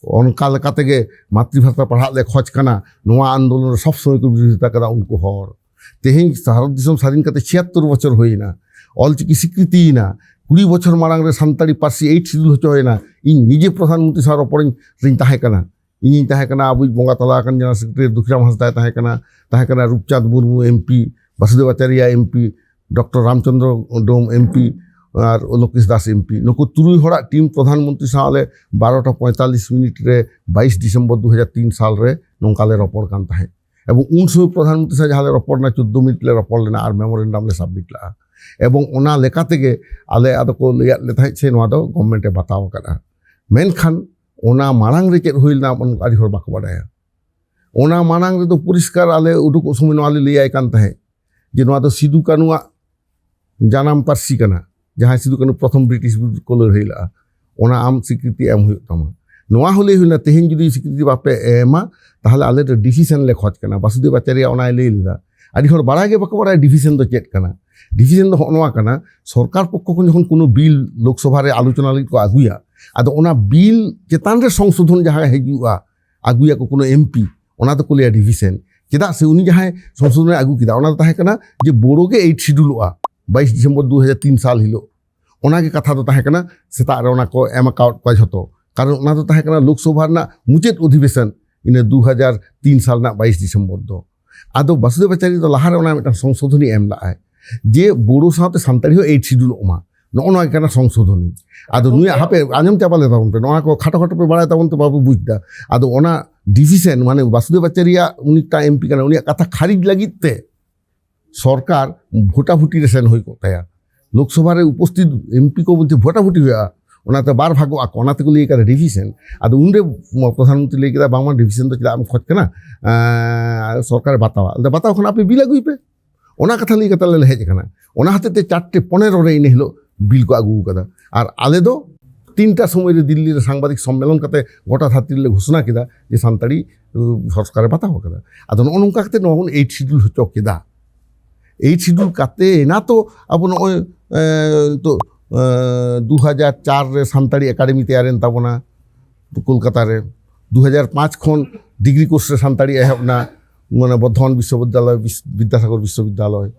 ᱚᱱᱠᱟ ᱞᱮᱠᱟ ᱛᱮᱜᱮ ᱢᱟᱛᱨᱤᱵᱷᱟᱥᱟ ᱯᱟᱲᱦᱟᱜ ᱞᱮ ᱠᱷᱚᱡᱽ ᱠᱟᱱᱟ᱾ ᱱᱚᱣᱟ ᱟᱱᱫᱳᱞᱚᱱ ᱨᱮ ᱥᱚᱵ ᱥᱚᱢᱚᱭ ᱠᱚ ᱵᱤᱨᱳᱫᱷᱤᱛᱟ ᱠᱟᱫᱟ ᱩᱱᱠᱩ ᱦᱚᱲ᱾ ᱛᱮᱦᱮᱧ ᱵᱷᱟᱨᱚᱛ ᱫᱤᱥᱚᱢ ᱥᱟᱹᱫᱷᱤᱱ ᱠᱟᱛᱮ ᱪᱷᱤᱭᱟᱛᱛᱚᱨ ᱵᱚᱪᱷᱚᱨ ᱦᱩᱭᱮᱱᱟ, ᱚᱞᱪᱤᱠᱤ ᱥᱤᱠᱨᱤᱛᱤᱭᱮᱱᱟ, ᱠᱩᱲᱤ ᱵᱚᱪᱷᱚᱨ ᱢᱟᱲᱟᱝ ᱨᱮ ᱥᱟᱱᱛᱟᱲᱤ ᱯᱟᱹᱨᱥᱤ ᱮᱭᱤᱴ ᱥᱤᱰᱩᱞ ᱦᱚᱪᱚ ᱦᱩᱭᱮᱱᱟ᱾ ᱤᱧ ᱱᱤᱡᱮ ᱯᱨᱚᱫᱷᱟᱱ ᱢᱚᱱᱛᱨᱤ ᱥᱟᱶ ᱨᱚᱯᱚᱲᱤᱧ ᱨᱤᱧ ᱛᱟᱦᱮᱸ ᱠᱟᱱᱟ᱾ ᱤᱧᱤᱧ ᱛᱟᱦᱮᱸ ᱠᱟᱱᱟ ᱟᱵᱚᱭᱤᱡ ᱵᱚᱸᱜᱟ ᱛᱟᱞᱟ ᱟᱠᱟᱱ ᱡᱮᱱᱟᱨᱮᱞ ᱥᱮᱠᱨᱮᱴᱟᱨᱤ ᱫᱩᱠᱷᱤᱨᱟᱢ ᱦᱟᱸᱥᱫᱟᱭ ᱛᱟᱦᱮᱸ ᱠᱟᱱᱟ, ᱛᱟᱦᱮᱸ ᱠᱟᱱᱟ Rupchand Murmu MP, Basudev Acharya MP, doctor Ramchandra Dom MP, ᱟᱨ ᱞᱳᱠᱮᱥ ᱫᱟᱥ ᱮᱢᱯᱤ᱾ ᱱᱩᱠᱩ ᱛᱩᱨᱩᱭ ᱦᱚᱲᱟᱜ ᱴᱤᱢ ᱯᱨᱚᱫᱷᱟᱱ ᱢᱚᱱᱛᱨᱤ ᱥᱟᱶ ᱟᱞᱮ ᱵᱟᱨᱚᱴᱟ ᱯᱚᱸᱭᱛᱟᱞᱤᱥ ᱢᱤᱱᱤᱴ ᱨᱮ ᱵᱟᱭᱤᱥ ᱰᱤᱥᱮᱢᱵᱚᱨ ᱫᱩ ᱦᱟᱡᱟᱨ ᱛᱤᱱ ᱥᱟᱞ ᱨᱮ ᱱᱚᱝᱠᱟ ᱞᱮ ᱨᱚᱯᱚᱲ ᱠᱟᱱ ᱛᱟᱦᱮᱸᱫ᱾ ᱮᱵᱚᱝ ᱩᱱ ᱥᱚᱢᱚᱭ ᱯᱨᱚᱫᱷᱟᱱ ᱢᱚᱱᱛᱨᱤ ᱥᱟᱶ ᱡᱟᱦᱟᱸ ᱞᱮ ᱨᱚᱯᱚᱲ ᱞᱮᱱᱟ, ᱪᱳᱫᱽᱫᱳ ᱢᱤᱱᱤᱴ ᱞᱮ ᱨᱚᱯᱚᱲ ᱞᱮᱱᱟ ᱟᱨ ᱢᱮᱢᱳᱨᱮᱱᱰᱟᱢ ᱞᱮ ᱥᱟᱵᱢᱤᱴ ᱞᱮᱫᱼᱟ᱾ ᱮᱵᱚᱝ ᱚᱱᱟ ᱞᱮᱠᱟ ᱛᱮᱜᱮ ᱟᱞᱮ ᱟᱫᱚ ᱠᱚ ᱞᱟᱹᱭᱟᱫ ᱞᱮ ᱛᱟᱦᱮᱸᱫ ᱥᱮ ᱱᱚᱣᱟ ᱫᱚ ᱜᱚᱵᱷᱢᱮᱱᱴ ᱮ ᱵᱟᱛᱟᱣ ᱟᱠᱟᱫᱼᱟ᱾ ᱢᱮᱱᱠᱷᱟᱱ ᱚᱱᱟ ᱢᱟᱲᱟᱝ ᱨᱮ ᱪᱮᱫ ᱦᱩᱭ ᱞᱮᱱᱟ ᱟᱹᱰᱤ ᱦᱚᱲ ᱵᱟᱠᱚ ᱵᱟᱰᱟᱭᱟ᱾ ᱚᱱᱟ ᱢᱟᱲᱟᱝ ᱨᱮᱫᱚ ᱯᱚᱨᱤᱥᱠᱟᱨ ᱟᱞᱮ ᱩᱰᱩᱠᱚᱜ ᱥᱚᱢᱚᱭ ᱱᱚᱣᱟ ᱞᱮ ᱞᱟᱹᱭᱟᱭ ᱠᱟᱱ ᱛᱟᱦᱮᱸᱫ ᱡᱮ ᱱᱚᱣᱟ ᱫᱚ ᱥᱤᱫᱩ ᱠᱟᱹᱱᱩᱣᱟᱜ ᱡᱟᱱᱟᱢ ᱯᱟᱹᱨᱥᱤ ᱠᱟᱱᱟ, ᱡᱟᱦᱟᱸᱭ ᱥᱤᱫᱩ ᱠᱟᱹᱱᱩ ᱯᱨᱚᱛᱷᱚᱢ ᱵᱨᱤᱴᱤᱥ ᱵᱤᱨᱩᱫᱷ ᱠᱚ ᱞᱟᱹᱲᱦᱟᱹᱭ ᱞᱟᱜᱼᱟ, ᱚᱱᱟ ᱟᱢ ᱥᱤᱠᱨᱤᱛᱤ ᱮᱢ ᱦᱩᱭᱩᱜ ᱛᱟᱢᱟ᱾ ᱱᱚᱣᱟ ᱦᱚᱸ ᱞᱟᱹᱭ ᱦᱩᱭᱱᱟ, ᱛᱮᱦᱮᱧ ᱡᱩᱫᱤ ᱥᱤᱠᱨᱤᱛᱤ ᱵᱟᱯᱮ ᱮᱢᱟ, ᱛᱟᱦᱚᱞᱮ ᱟᱞᱮ ᱫᱚ ᱰᱤᱥᱤᱥᱮᱱ ᱞᱮ ᱠᱷᱚᱡᱽ ᱠᱟᱱᱟ᱾ ᱵᱟᱥᱩᱫᱮᱵ ᱟᱪᱟᱨᱭᱟ ᱚᱱᱟᱭ ᱞᱟᱹᱭ ᱞᱮᱫᱟ᱾ ᱟᱹᱰᱤ ᱦᱚᱲ ᱵᱟᱲᱟᱭ ᱜᱮ ᱵᱟᱠᱚ ᱵᱟᱲᱟᱭᱟ ᱰᱤᱥᱤᱥᱮᱱ ᱫᱚ ᱪᱮᱫ ᱠᱟᱱᱟ᱾ ᱰᱤᱥᱤᱥᱮᱱ ᱫᱚ ᱦᱚᱸᱜᱼᱚ ᱱᱚᱣᱟ ᱠᱟᱱᱟ, ᱥᱚᱨᱠᱟᱨ ᱯᱚᱠᱠᱷᱚ ᱠᱷᱚᱱ ᱡᱚᱠᱷᱚᱱ ᱠᱳᱱᱳ ᱵᱤᱞ ᱞᱳᱠᱥᱚᱵᱷᱟ ᱨᱮ ᱟᱞᱳᱪᱚᱱᱟ ᱞᱟᱹᱜᱤᱫ ᱠᱚ ᱟᱹᱜᱩᱭᱟ, ᱟᱫᱚ ᱚᱱᱟ ᱵᱤᱞ ᱪᱮᱛᱟᱱ ᱨᱮ ᱥᱚᱝᱥᱳᱫᱷᱚᱱ ᱡᱟᱦᱟᱸ ᱦᱤᱡᱩᱜᱼᱟ, ᱟᱹᱜᱩᱭᱟᱠᱚ ᱠᱳᱱᱳ ᱮᱢᱯᱤ, ᱚᱱᱟ ᱫᱚᱠᱚ ᱞᱟᱹᱭᱟ ᱰᱤᱵᱷᱤᱥᱮᱱ᱾ ᱪᱮᱫᱟᱜ ᱥᱮ ᱩᱱᱤ ᱡᱟᱦᱟᱸᱭ ᱥᱚᱝᱥᱳᱫᱷᱚᱱᱮ ᱟᱹᱜᱩ ᱠᱮᱫᱟ, ᱚᱱᱟ ᱫᱚ ᱛᱟᱦᱮᱸ ᱠᱟᱱᱟ ᱡᱮ ᱵᱳᱰᱳ ᱜᱮ ᱮᱭᱤᱴ ᱥᱤᱰᱩᱞᱚᱜᱼᱟ ᱵᱟᱭᱤᱥ ᱰᱤᱥᱮᱢᱵᱚᱨ ᱫᱩ ᱦᱟᱡᱟᱨ ᱛᱤᱱ ᱥᱟᱞ ᱦᱤᱞᱳᱜ᱾ ᱚᱱᱟᱜᱮ ᱠᱟᱛᱷᱟ ᱫᱚ ᱛᱟᱦᱮᱸ ᱠᱟᱱᱟ, ᱥᱮᱛᱟᱜ ᱨᱮ ᱚᱱᱟ ᱠᱚ ᱮᱢ ᱟᱠᱟᱣᱟᱫ ᱠᱚᱣᱟ ᱡᱷᱚᱛᱚ, ᱠᱟᱨᱚᱱ ᱚᱱᱟ ᱫᱚ ᱛᱟᱦᱮᱸ ᱠᱟᱱᱟ ᱞᱳᱠᱥᱚᱵᱷᱟ ᱨᱮᱱᱟᱜ ᱢᱩᱪᱟᱹᱫ ᱚᱫᱷᱤᱵᱮᱥᱚᱱ, ᱤᱱᱟᱹ ᱫᱩ ᱦᱟᱡᱟᱨ ᱛᱤᱱ ᱥᱟᱞ ᱨᱮᱱᱟᱜ ᱵᱟᱭᱤᱥ ᱰᱤᱥᱮᱢᱵᱚᱨ ᱫᱚ᱾ ᱟᱫᱚ ᱵᱟᱥᱩᱫᱮᱵᱟᱪᱟᱨᱤ ᱫᱚ ᱞᱟᱦᱟᱨᱮ ᱚᱱᱟ ᱢᱤᱫᱴᱟᱝ ᱥᱚᱝᱥᱳᱫᱷᱚᱱᱤ ᱮᱢ ᱞᱟᱜᱼᱟᱭ ᱡᱮ ᱵᱳᱰᱳ ᱥᱟᱶᱛᱮ ᱥᱟᱱᱛᱟᱲᱤ ᱦᱚᱸ ᱮᱭᱤᱴ ᱥᱤᱰᱩᱞᱚᱜ ᱢᱟ, ᱱᱚᱜᱼᱚ ᱱᱚᱣᱟ ᱜᱮ ᱠᱟᱱᱟ ᱥᱚᱝᱥᱳᱫᱷᱚᱱᱤ᱾ ᱟᱫᱚ ᱱᱩᱭᱟᱜ ᱦᱟᱯᱮ ᱟᱸᱡᱚᱢ ᱪᱟᱵᱟ ᱞᱮ ᱛᱟᱵᱚᱱ ᱯᱮ, ᱱᱚᱣᱟ ᱠᱚ ᱠᱷᱟᱴᱚ ᱠᱷᱟᱴᱚ ᱯᱮ ᱵᱟᱲᱟᱭ ᱛᱟᱵᱚᱱ ᱛᱮ ᱵᱟᱵᱚ ᱵᱩᱡᱽ ᱮᱫᱟ᱾ ᱟᱫᱚ ᱚᱱᱟ ᱰᱤᱵᱷᱤᱥᱮᱱ ᱢᱟᱱᱮ ᱵᱟᱥᱩᱫᱮᱵᱟᱪᱟᱨᱤᱭᱟᱜ ᱩᱱᱤ ᱢᱤᱫᱴᱟᱝ ᱮᱢᱯᱤ ᱠᱟᱱᱟ, ᱩᱱᱤᱭᱟᱜ ᱠᱟᱛᱷᱟ ᱠᱷᱟᱨᱤᱡ ᱞᱟᱹᱜᱤᱫ ᱛᱮ ᱥᱚᱨᱠᱟᱨ ᱵᱷᱳᱴᱟᱵᱷᱩᱴᱤ ᱨᱮ ᱥᱮᱱ ᱦᱩᱭ ᱠᱚᱜ ᱛᱟᱭᱟ᱾ ᱞᱳᱠᱥᱚᱵᱷᱟ ᱨᱮ ᱩᱯᱚᱥᱛᱷᱤᱛ ᱮᱢᱯᱤ ᱠᱚ ᱢᱚᱫᱽᱫᱷᱮ ᱵᱷᱳᱴᱟᱵᱷᱩᱴᱤ ᱦᱩᱭᱩᱜᱼᱟ, ᱚᱱᱟᱛᱮ ᱵᱟᱨ ᱵᱷᱟᱜᱚᱜ ᱟᱠᱚ, ᱚᱱᱟ ᱛᱮᱠᱚ ᱞᱟᱹᱭ ᱠᱟᱫᱟ ᱰᱤᱵᱷᱤᱥᱮᱱ᱾ ᱟᱫᱚ ᱩᱱᱨᱮ ᱯᱨᱚᱫᱷᱟᱱ ᱢᱚᱱᱛᱨᱤ ᱞᱟᱹᱭ ᱠᱮᱫᱟ, "ᱵᱟᱝᱢᱟ ᱰᱤᱵᱷᱤᱥᱮᱱ ᱫᱚ ᱪᱮᱫᱟᱜ ᱮᱢ ᱠᱷᱚᱡᱽ ᱠᱟᱱᱟ, ᱮᱸ, ᱥᱚᱨᱠᱟᱨᱮ ᱵᱟᱛᱟᱣᱟ?" ᱟᱫᱚ ᱵᱟᱛᱟᱣ ᱠᱷᱟᱱ ᱟᱯᱮ ᱵᱤᱞ ᱟᱹᱜᱩᱭ ᱯᱮ᱾ ᱚᱱᱟ ᱠᱟᱛᱷᱟ ᱞᱟᱹᱭ ᱠᱟᱛᱮ ᱟᱞᱮ ᱞᱮ ᱦᱮᱡ ᱟᱠᱟᱱᱟ᱾ ᱚᱱᱟ ᱦᱚᱛᱮᱡ ᱛᱮ ᱪᱟᱨᱴᱮ ᱯᱚᱱᱮᱨᱚ ᱨᱮ ᱤᱱᱟᱹ ᱦᱤᱞᱳᱜ ᱵᱤᱞ ᱠᱚ ᱟᱹᱜᱩ ᱟᱠᱟᱫᱟ᱾ ᱟᱨ ᱟᱞᱮ ᱫᱚ ᱛᱤᱱᱴᱟ ᱥᱚᱢᱚᱭ ᱨᱮ ᱫᱤᱞᱞᱤ ᱨᱮ ᱥᱟᱝᱵᱟᱫᱤᱠ ᱥᱚᱢᱢᱮᱞᱚᱱ ᱠᱟᱛᱮ ᱜᱚᱴᱟ ᱫᱷᱟᱹᱨᱛᱤ ᱨᱮᱞᱮ ᱜᱷᱳᱥᱚᱱᱟ ᱠᱮᱫᱟ ᱡᱮ ᱥᱟᱱᱛᱟᱲᱤ, ᱩ, ᱥᱚᱨᱠᱟᱨᱮ ᱵᱟᱛᱟᱣ ᱟᱠᱟᱫᱟ᱾ ᱟᱫᱚ ᱱᱚᱜᱼᱚ ᱱᱚᱝᱠᱟ ᱠᱟᱛᱮ ᱱᱚᱣᱟ ᱵᱚᱱ ᱮᱭᱤᱴ ᱥᱤᱰᱩᱞ ᱦᱚᱪᱚ ᱠᱮᱫᱟ᱾ ᱮᱭᱤᱴ ᱥᱤᱰᱩᱞ ᱠᱟᱛᱮ ᱮᱱᱟ ᱛᱚ ᱟᱵᱚ ᱱᱚᱜᱼᱚᱭ, ᱮ, ᱱᱤᱛᱚᱜ, ᱮ, ᱫᱩ ᱦᱟᱡᱟᱨ ᱪᱟᱨ ᱨᱮ ᱥᱟᱱᱛᱟᱲᱤ ᱮᱠᱟᱰᱮᱢᱤ ᱛᱮᱭᱟᱨᱮᱱ ᱛᱟᱵᱚᱱᱟ ᱠᱳᱞᱠᱟᱛᱟ ᱨᱮ᱾ ᱫᱩ ᱦᱟᱡᱟᱨ ᱯᱟᱸᱪ ᱠᱷᱚᱱ ᱰᱤᱜᱽᱨᱤ ᱠᱳᱨᱥ ᱨᱮ ᱥᱟᱱᱛᱟᱲᱤ ᱮᱦᱚᱵ ᱮᱱᱟ, ᱢᱟᱱᱮ ᱵᱚᱨᱫᱷᱚᱢᱟᱱ ᱵᱤᱥᱥᱚᱵᱤᱫᱽᱫᱟᱞᱚᱭ, ᱵᱤᱥ-, ᱵᱤᱫᱽᱫᱟᱥᱟᱜᱚᱨ ᱵᱤᱥᱥᱚᱵᱤᱫᱽᱫᱟᱞᱚᱭ᱾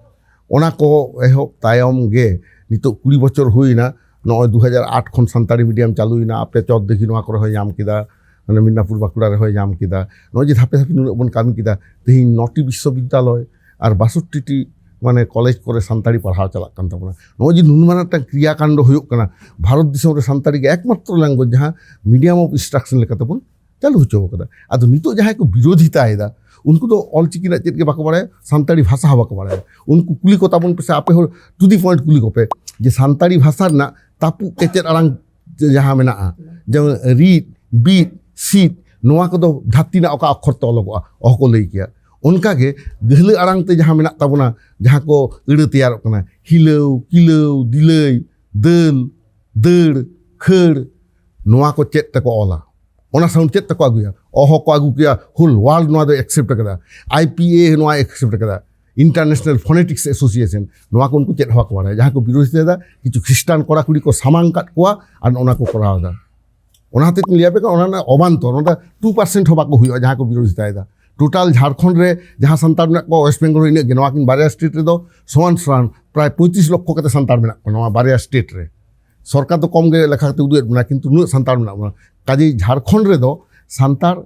ᱚᱱᱟ ᱠᱚ ᱮᱦᱚᱵ ᱛᱟᱭᱚᱢ ᱜᱮ ᱱᱤᱛᱚᱜ ᱠᱩᱲᱤ ᱵᱚᱪᱷᱚᱨ ᱦᱩᱭᱱᱟ, ᱱᱚᱜᱼᱚᱭ ᱫᱩ ᱦᱟᱡᱟᱨ ᱟᱴ ᱠᱷᱚᱱ ᱥᱟᱱᱛᱟᱲᱤ ᱢᱤᱰᱤᱭᱟᱢ ᱪᱟᱹᱞᱩᱭᱮᱱᱟ, ᱟᱯᱮ ᱪᱚᱛ ᱫᱤᱜᱷᱤ ᱱᱚᱣᱟ ᱠᱚᱨᱮ ᱦᱚᱸᱭ ᱧᱟᱢ ᱠᱮᱫᱟ, ᱢᱟᱱᱮ ᱢᱤᱫᱱᱟᱯᱩᱨ ᱵᱟᱸᱠᱩᱲᱟ ᱨᱮᱦᱚᱸᱭ ᱧᱟᱢ ᱠᱮᱫᱟ᱾ ᱱᱚᱜᱼᱚᱭ ᱡᱮ ᱫᱷᱟᱯᱮ ᱫᱷᱟᱯᱮ ᱱᱩᱱᱟᱹᱜ ᱵᱚᱱ ᱠᱟᱹᱢᱤ ᱠᱮᱫᱟ, ᱛᱮᱦᱮᱧ ᱱᱚᱴᱤ ᱵᱤᱥᱥᱚᱵᱤᱫᱽᱫᱟᱞᱚᱭ ᱟᱨ ᱵᱟᱥᱚᱴᱴᱤ ᱴᱤ ᱢᱟᱱᱮ ᱠᱚᱞᱮᱡᱽ ᱠᱚᱨᱮ ᱥᱟᱱᱛᱟᱲᱤ ᱯᱟᱲᱦᱟᱣ ᱪᱟᱞᱟᱜ ᱠᱟᱱ ᱛᱟᱵᱚᱱᱟ᱾ ᱱᱚᱜᱼᱚᱭ ᱡᱮ ᱱᱩᱱ ᱢᱟᱨᱟᱝ ᱢᱤᱫᱴᱟᱝ ᱠᱨᱤᱭᱟᱠᱟᱱᱰ ᱦᱩᱭᱩᱜ ᱠᱟᱱᱟ, ᱵᱷᱟᱨᱚᱛ ᱫᱤᱥᱚᱢ ᱨᱮ ᱥᱟᱱᱛᱟᱲᱤ ᱜᱮ ᱮᱠᱢᱟᱛᱨᱚ ᱞᱮᱝᱜᱩᱭᱮᱡᱽ ᱡᱟᱦᱟᱸ ᱢᱤᱰᱤᱭᱟᱢ ᱚᱯᱷ ᱤᱱᱥᱴᱨᱟᱠᱥᱚᱱ ᱞᱮᱠᱟ ᱛᱮᱵᱚᱱ ᱪᱟᱹᱞᱩ ᱦᱚᱪᱚ ᱟᱠᱟᱫᱟ᱾ ᱟᱫᱚ ᱱᱤᱛᱚᱜ ᱡᱟᱦᱟᱸᱭ ᱠᱚ ᱵᱤᱨᱳᱫᱷᱤᱛᱟ ᱮᱫᱟ, ᱩᱱᱠᱩ ᱫᱚ ᱚᱞᱪᱤᱠᱤ ᱨᱮᱱᱟᱜ ᱪᱮᱫ ᱜᱮ ᱵᱟᱠᱚ ᱵᱟᱲᱟᱭᱟ, ᱥᱟᱱᱛᱟᱲᱤ ᱵᱷᱟᱥᱟ ᱦᱚᱸ ᱵᱟᱠᱚ ᱵᱟᱲᱟᱭᱟ᱾ ᱩᱱᱠᱩ ᱠᱩᱞᱤ ᱠᱚ ᱛᱟᱵᱚᱱ ᱯᱮᱥᱮ, ᱟᱯᱮ ᱦᱚᱸ ᱴᱩ ᱫᱤ ᱯᱚᱭᱮᱱᱴ ᱠᱩᱞᱤ ᱠᱚᱯᱮ ᱡᱮ ᱥᱟᱱᱛᱟᱲᱤ ᱵᱷᱟᱥᱟ ᱨᱮᱱᱟᱜ ᱛᱟᱹᱯᱩᱜ ᱠᱮᱪᱮᱫ ᱟᱲᱟᱝ ᱡᱟᱦᱟᱸ ᱢᱮᱱᱟᱜᱼᱟ, ᱡᱮᱢᱚᱱ ᱨᱤᱫ, ᱵᱤᱫ, ᱥᱤᱫ, ᱱᱚᱣᱟ ᱠᱚᱫᱚ ᱫᱷᱟᱹᱨᱛᱤ ᱨᱮᱱᱟᱜ ᱚᱠᱟ ᱚᱠᱠᱷᱚᱨ ᱛᱮ ᱚᱞᱚᱜᱚᱜᱼᱟ? ᱚᱦᱚ ᱠᱚ ᱞᱟᱹᱭ ᱠᱮᱭᱟ᱾ ᱚᱱᱠᱟᱜᱮ ᱜᱟᱹᱦᱞᱟᱹ ᱟᱲᱟᱝ ᱛᱮ ᱡᱟᱦᱟᱸ ᱢᱮᱱᱟᱜ ᱛᱟᱵᱚᱱᱟ, ᱡᱟᱦᱟᱸ ᱠᱚ ᱟᱹᱲᱟᱹ ᱛᱮᱭᱟᱨᱚᱜ ᱠᱟᱱᱟ, ᱦᱤᱞᱟᱹᱣ, ᱠᱤᱞᱟᱹᱣ, ᱫᱤᱞᱟᱹᱭ, ᱫᱟᱹᱞ, ᱫᱟᱹᱲ, ᱠᱷᱟᱹᱲ, ᱱᱚᱣᱟ ᱠᱚ ᱪᱮᱫ ᱛᱮᱠᱚ ᱚᱞᱟ? ᱚᱱᱟ ᱥᱟᱣᱩᱱᱰ ᱪᱮᱫ ᱛᱮᱠᱚ ᱟᱹᱜᱩᱭᱟ? ᱚᱦᱚ ᱠᱚ ᱟᱹᱜᱩ ᱠᱮᱭᱟ᱾ ᱦᱳᱞ ᱣᱟᱨᱞᱰ ᱱᱚᱣᱟ ᱫᱚ ᱮᱠᱥᱮᱯᱴ ᱟᱠᱟᱫᱟ, ᱟᱭ ᱯᱤ ᱮ ᱱᱚᱣᱟ ᱮᱠᱥᱮᱯᱴ ᱟᱠᱟᱫᱟ, ᱤᱱᱴᱟᱨᱱᱮᱥᱱᱟᱞ ᱯᱷᱚᱱᱮᱴᱤᱠᱥ ᱮᱥᱳᱥᱤᱭᱮᱥᱚᱱ, ᱱᱚᱣᱟ ᱠᱚ ᱩᱱᱠᱩ ᱪᱮᱫ ᱦᱚᱸ ᱵᱟᱠᱚ ᱵᱟᱲᱟᱭᱟ᱾ ᱡᱟᱦᱟᱸ ᱠᱚ ᱵᱤᱨᱳᱫᱷᱤᱛᱟ ᱮᱫᱟ, ᱠᱤᱪᱷᱩ ᱠᱷᱨᱤᱥᱴᱟᱱ ᱠᱚᱲᱟ ᱠᱩᱲᱤ ᱠᱚ ᱥᱟᱢᱟᱝ ᱟᱠᱟᱫ ᱠᱚᱣᱟ ᱟᱨ ᱚᱱᱟ ᱠᱚ ᱠᱚᱨᱟᱣ ᱮᱫᱟ᱾ ᱚᱱᱟ ᱦᱚᱛᱮᱡ ᱛᱮᱧ ᱞᱟᱹᱭ ᱟᱯᱮ ᱠᱟᱱᱟ, ᱚᱱᱟ ᱨᱮᱱᱟᱜ ᱚᱵᱟᱱᱛᱚᱨ, ᱚᱱᱟ ᱫᱚ ᱴᱩ ᱯᱟᱨᱥᱮᱱᱴ ᱦᱚᱸ ᱵᱟᱠᱚ ᱦᱩᱭᱩᱜᱼᱟ ᱡᱟᱦᱟᱸ ᱠᱚ ᱵᱤᱨᱳᱫᱷᱤᱛᱟᱭᱮᱫᱟ᱾ ᱴᱳᱴᱟᱞ ᱡᱷᱟᱲᱠᱷᱚᱸᱰ ᱨᱮ ᱡᱟᱦᱟᱸ ᱥᱟᱱᱛᱟᱲ ᱢᱮᱱᱟᱜ ᱠᱚᱣᱟ, ᱳᱭᱮᱥᱴ ᱵᱮᱝᱜᱚᱞ ᱨᱮ ᱤᱱᱟᱹᱜ ᱜᱮ, ᱱᱚᱣᱟ ᱠᱤᱱ ᱵᱟᱨᱭᱟ ᱥᱴᱮᱴ ᱨᱮᱫᱚ ᱥᱚᱢᱟᱱ ᱥᱚᱢᱟᱱ ᱯᱨᱟᱭ ᱯᱚᱸᱭᱛᱨᱤᱥ ᱞᱚᱠᱠᱷᱚ ᱠᱟᱛᱮ ᱥᱟᱱᱛᱟᱲ ᱢᱮᱱᱟᱜ ᱠᱚᱣᱟ ᱱᱚᱣᱟ ᱵᱟᱨᱭᱟ ᱥᱴᱮᱴ ᱨᱮ᱾ ᱥᱚᱨᱠᱟᱨ ᱫᱚ ᱠᱚᱢ ᱜᱮ ᱞᱮᱠᱷᱟ ᱠᱟᱛᱮ ᱩᱫᱩᱜ ᱮᱫ ᱵᱚᱱᱟ, ᱠᱤᱱᱛᱩ ᱩᱱᱟᱹᱜ ᱥᱟᱱᱛᱟᱲ ᱢᱮᱱᱟᱜ ᱵᱚᱱᱟ᱾ ᱠᱟᱡᱮ ᱡᱷᱟᱲᱠᱷᱚᱸᱰ ᱨᱮᱫᱚ ᱥᱟᱱᱛᱟᱲ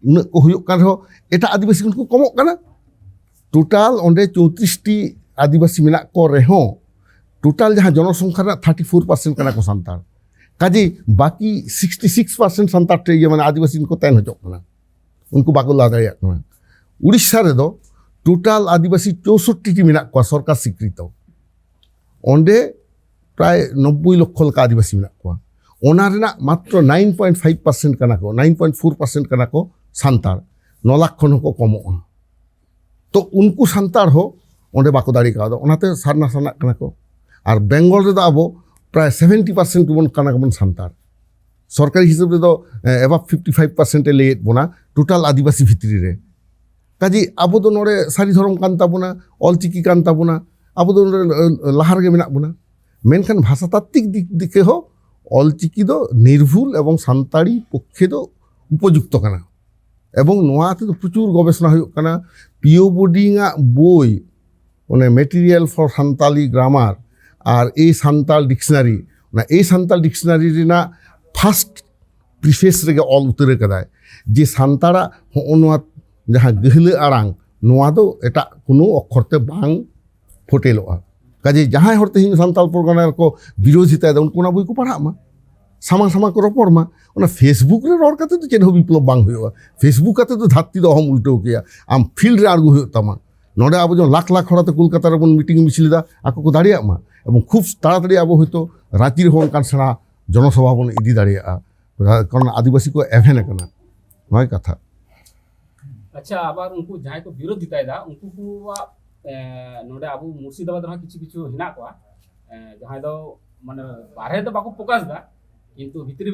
ᱩᱱᱟᱹᱜ ᱠᱚ ᱦᱩᱭᱩᱜ ᱠᱟᱱ ᱨᱮᱦᱚᱸ ᱮᱴᱟᱜ ᱟᱹᱫᱤᱵᱟᱹᱥᱤ ᱠᱷᱚᱱ ᱠᱚ ᱠᱚᱢᱚᱜ ᱠᱟᱱᱟ᱾ ᱴᱳᱴᱟᱞ ᱚᱸᱰᱮ ᱪᱳᱭᱛᱨᱤᱥ ᱴᱤ ᱟᱹᱫᱤᱵᱟᱹᱥᱤ ᱢᱮᱱᱟᱜ ᱠᱚ ᱨᱮᱦᱚᱸ, ᱴᱳᱴᱟᱞ ᱡᱟᱦᱟᱸ ᱡᱚᱱᱚᱥᱚᱝᱠᱷᱟ ᱨᱮᱱᱟᱜ ᱛᱷᱟᱨᱴᱤ ᱯᱷᱳᱨ ᱯᱟᱨᱥᱮᱱᱴ ᱠᱟᱱᱟ ᱠᱚ ᱥᱟᱱᱛᱟᱲ᱾ ᱠᱟᱡᱮ ᱵᱟᱹᱠᱤ ᱥᱤᱠᱥᱴᱤ ᱥᱤᱠᱥ ᱯᱟᱨᱥᱮᱱᱴ ᱥᱟᱱᱛᱟᱲ ᱴᱷᱮᱱ ᱜᱮ, ᱢᱟᱱᱮ, ᱟᱹᱫᱤᱵᱟᱹᱥᱤ ᱠᱚ ᱛᱟᱦᱮᱱ ᱦᱚᱪᱚᱜ ᱠᱟᱱᱟ, ᱩᱱᱠᱩ ᱵᱟᱠᱚ ᱞᱟᱦᱟ ᱫᱟᱲᱮᱭᱟᱜ ᱠᱟᱱᱟ᱾ ᱩᱲᱤᱥᱥᱟ ᱨᱮᱫᱚ ᱴᱳᱴᱟᱞ ᱟᱹᱫᱤᱵᱟᱹᱥᱤ ᱪᱳᱥᱚᱴᱴᱤ ᱴᱤ ᱢᱮᱱᱟᱜ ᱠᱚᱣᱟ ᱥᱚᱨᱠᱟᱨ ᱥᱤᱠᱨᱤᱛᱚ, ᱚᱸᱰᱮ ᱯᱨᱟᱭ ᱱᱚᱵᱵᱳᱭ ᱞᱚᱠᱠᱷᱚ ᱞᱮᱠᱟ ᱟᱹᱫᱤᱵᱟᱹᱥᱤ ᱢᱮᱱᱟᱜ ᱠᱚᱣᱟ᱾ ᱚᱱᱟ ᱨᱮᱱᱟᱜ ᱢᱟᱛᱨᱚ ᱱᱟᱭᱤᱱ ᱯᱚᱭᱮᱱᱴ ᱯᱷᱟᱭᱤᱵᱷ ᱯᱟᱨᱥᱮᱱᱴ ᱠᱟᱱᱟ ᱠᱚ, ᱱᱟᱭᱤᱱ ᱯᱚᱭᱮᱱᱴ ᱯᱷᱳᱨ ᱯᱟᱨᱥᱮᱱᱴ ᱠᱟᱱᱟ ᱠᱚ ᱥᱟᱱᱛᱟᱲ, ᱱᱚ ᱞᱟᱠᱷ ᱠᱷᱚᱱ ᱦᱚᱸᱠᱚ ᱠᱚᱢᱚᱜᱼᱟ᱾ ᱛᱚ ᱩᱱᱠᱩ ᱥᱟᱱᱛᱟᱲ ᱦᱚᱸ ᱚᱸᱰᱮ ᱵᱟᱠᱚ ᱫᱟᱲᱮ ᱠᱟᱣᱫᱟ, ᱚᱱᱟᱛᱮ ᱥᱟᱨᱱᱟ ᱥᱟᱨᱱᱟᱜ ᱠᱟᱱᱟ ᱠᱚ᱾ ᱟᱨ ᱵᱮᱝᱜᱚᱞ ᱨᱮᱫᱚ ᱟᱵᱚ ᱯᱨᱟᱭ ᱥᱮᱵᱷᱮᱱᱴᱤ ᱯᱟᱨᱥᱮᱱᱴ ᱵᱚᱱ ᱠᱟᱱᱟ ᱵᱚᱱ ᱥᱟᱱᱛᱟᱲ᱾ ᱥᱚᱨᱠᱟᱨᱤ ᱦᱤᱥᱟᱹᱵ ᱨᱮᱫᱚ ᱮᱵᱟᱵᱷ ᱯᱷᱤᱯᱴᱤ ᱯᱷᱟᱭᱤᱵᱷ ᱯᱟᱨᱥᱮᱱᱴ ᱮ ᱞᱟᱹᱭᱮᱫ ᱵᱚᱱᱟ ᱴᱳᱴᱟᱞ ᱟᱹᱫᱤᱵᱟᱹᱥᱤ ᱵᱷᱤᱛᱨᱤ ᱨᱮ᱾ ᱠᱟᱡᱮ ᱟᱵᱚ ᱫᱚ ᱱᱚᱰᱮ ᱥᱟᱹᱨᱤ ᱫᱷᱚᱨᱚᱢ ᱠᱟᱱ ᱛᱟᱵᱚᱱᱟ, ᱚᱞᱪᱤᱠᱤ ᱠᱟᱱ ᱛᱟᱵᱚᱱᱟ, ᱟᱵᱚ ᱫᱚ ᱱᱚᱰᱮ ᱞᱟᱦᱟ ᱨᱮᱜᱮ ᱢᱮᱱᱟᱜ ᱵᱚᱱᱟ᱾ ᱢᱮᱱᱠᱷᱟᱱ ᱵᱷᱟᱥᱟ ᱛᱟᱛᱛᱤᱠ ᱫᱤᱠ ᱫᱤᱠᱮ ᱦᱚᱸ ᱚᱞᱪᱤᱠᱤ ᱫᱚ ᱱᱤᱨᱵᱷᱩᱞ ᱮᱵᱚᱝ ᱥᱟᱱᱛᱟᱲᱤ ᱯᱚᱠᱠᱷᱮ ᱫᱚ ᱩᱯᱚᱡᱩᱠᱛᱚ ᱠᱟᱱᱟ᱾ ᱮᱵᱚᱝ ᱱᱚᱣᱟ ᱛᱮᱫᱚ ᱯᱨᱚᱪᱩᱨ ᱜᱚᱵᱮᱥᱚᱱᱟ ᱦᱩᱭᱩᱜ ᱠᱟᱱᱟ᱾ ᱯᱤ ᱳ ᱵᱳᱨᱰᱤᱝ ᱟᱜ ᱵᱳᱭ, ᱚᱱᱮ Material for Santali Grammar R A Santal dictionary, ᱚᱱᱟ ᱮ ᱥᱟᱱᱛᱟᱲ ᱰᱤᱠᱥᱱᱟᱨᱤ ᱨᱮᱱᱟᱜ ᱯᱷᱟᱥᱴ ᱯᱨᱤᱯᱷᱮᱥ ᱨᱮᱜᱮ ᱚᱞ ᱩᱛᱟᱹᱨ ᱟᱠᱟᱫᱟᱭ ᱡᱮ ᱥᱟᱱᱛᱟᱲᱟᱜ ᱦᱚᱸᱜᱼᱚ ᱱᱚᱣᱟ ᱡᱟᱦᱟᱸ ᱜᱟᱹᱦᱞᱟᱹ ᱟᱲᱟᱝ, ᱱᱚᱣᱟ ᱫᱚ ᱮᱴᱟᱜ ᱠᱳᱱᱳ ᱚᱠᱠᱷᱚᱨ ᱛᱮ ᱵᱟᱝ ᱯᱷᱳᱴᱮᱞᱚᱜᱼᱟ᱾ ᱠᱟᱡᱮ ᱡᱟᱦᱟᱸᱭ ᱦᱚᱲ ᱛᱮᱦᱮᱧ ᱥᱟᱱᱛᱟᱲ ᱯᱚᱨᱜᱟᱱᱟ ᱨᱮᱠᱚ ᱵᱤᱨᱳᱫᱷᱤᱛᱟᱭᱮᱫᱟ, ᱩᱱᱠᱩ ᱚᱱᱟ ᱵᱳᱭ ᱠᱚ ᱯᱟᱲᱦᱟᱜ ᱢᱟ, ᱥᱟᱢᱟᱝ ᱥᱟᱢᱟᱝ ᱠᱚ ᱨᱚᱯᱚᱲ ᱢᱟ᱾ ᱚᱱᱟ ᱯᱷᱮᱥᱵᱩᱠ ᱨᱮ ᱨᱚᱲ ᱠᱟᱛᱮ ᱫᱚ ᱪᱮᱫ ᱦᱚᱸ ᱵᱤᱯᱞᱚᱵ ᱵᱟᱝ ᱦᱩᱭᱩᱜᱼᱟ᱾ ᱯᱷᱮᱥᱵᱩᱠ ᱠᱟᱛᱮ ᱫᱚ ᱫᱷᱟᱹᱨᱛᱤ ᱫᱚ ᱚᱦᱚᱢ ᱩᱞᱴᱟᱹᱣ ᱠᱮᱭᱟ᱾ ᱟᱢ ᱯᱷᱤᱞᱰ ᱨᱮ ᱟᱬᱜᱚ ᱦᱩᱭᱩᱜ ᱛᱟᱢᱟ᱾ ᱱᱚᱰᱮ ᱟᱵᱚ ᱡᱮᱢᱚᱱ ᱞᱟᱠᱷ ᱞᱟᱠᱷ ᱦᱚᱲ ᱟᱛᱮ ᱠᱳᱞᱠᱟᱛᱟ ᱨᱮᱵᱚᱱ ᱢᱤᱴᱤᱝ ᱢᱤᱪᱷᱤᱞ ᱮᱫᱟ, ᱟᱠᱚ ᱠᱚ ᱫᱟᱲᱮᱭᱟᱜ ᱢᱟ᱾ ᱮᱵᱚᱝ ᱠᱷᱩᱵ ᱛᱟᱲᱟᱛᱟᱲᱤ ᱟᱵᱚ ᱦᱚᱭᱛᱳ ᱨᱟᱸᱪᱤ ᱨᱮᱦᱚᱸ ᱚᱱᱠᱟᱱ ᱥᱮᱬᱟ ᱡᱚᱱᱚᱥᱚᱵᱷᱟ ᱵᱚᱱ ᱤᱫᱤ ᱫᱟᱲᱮᱭᱟᱜᱼᱟ, ᱠᱟᱨᱚᱱ ᱟᱹᱫᱤᱵᱟᱹᱥᱤ ᱠᱚ ᱮᱵᱷᱮᱱ ᱟᱠᱟᱱᱟ᱾ ᱱᱚᱣᱟᱭ ᱠᱟᱛᱷᱟ᱾ ᱟᱪᱪᱷᱟ, ᱟᱵᱟᱨ ᱩᱱᱠᱩ ᱡᱟᱦᱟᱸᱭ ᱠᱚ ᱵᱤᱨᱳᱫᱷᱤᱛᱟᱭᱮᱫᱟ, ᱩᱱᱠᱩ ᱠᱚᱣᱟᱜ, ᱮ, ᱱᱚᱰᱮ ᱟᱵᱚ ᱢᱩᱨᱥᱤᱫᱟᱵᱟᱫᱽ ᱨᱮᱦᱚᱸ ᱠᱤᱪᱷᱩ ᱠᱤᱪᱷᱩ ᱦᱮᱱᱟᱜ ᱠᱚᱣᱟ, ᱮ, ᱡᱟᱦᱟᱸᱭ ᱫᱚ ᱢᱟᱱᱮ ᱵᱟᱨᱦᱮ ᱫᱚ ᱵᱟᱠᱚ ᱯᱨᱚᱠᱟᱥ ᱮᱫᱟ, ᱠᱤᱱᱛᱩ ᱵᱷᱤᱛᱨᱤ ᱵᱷᱤᱛᱨᱤ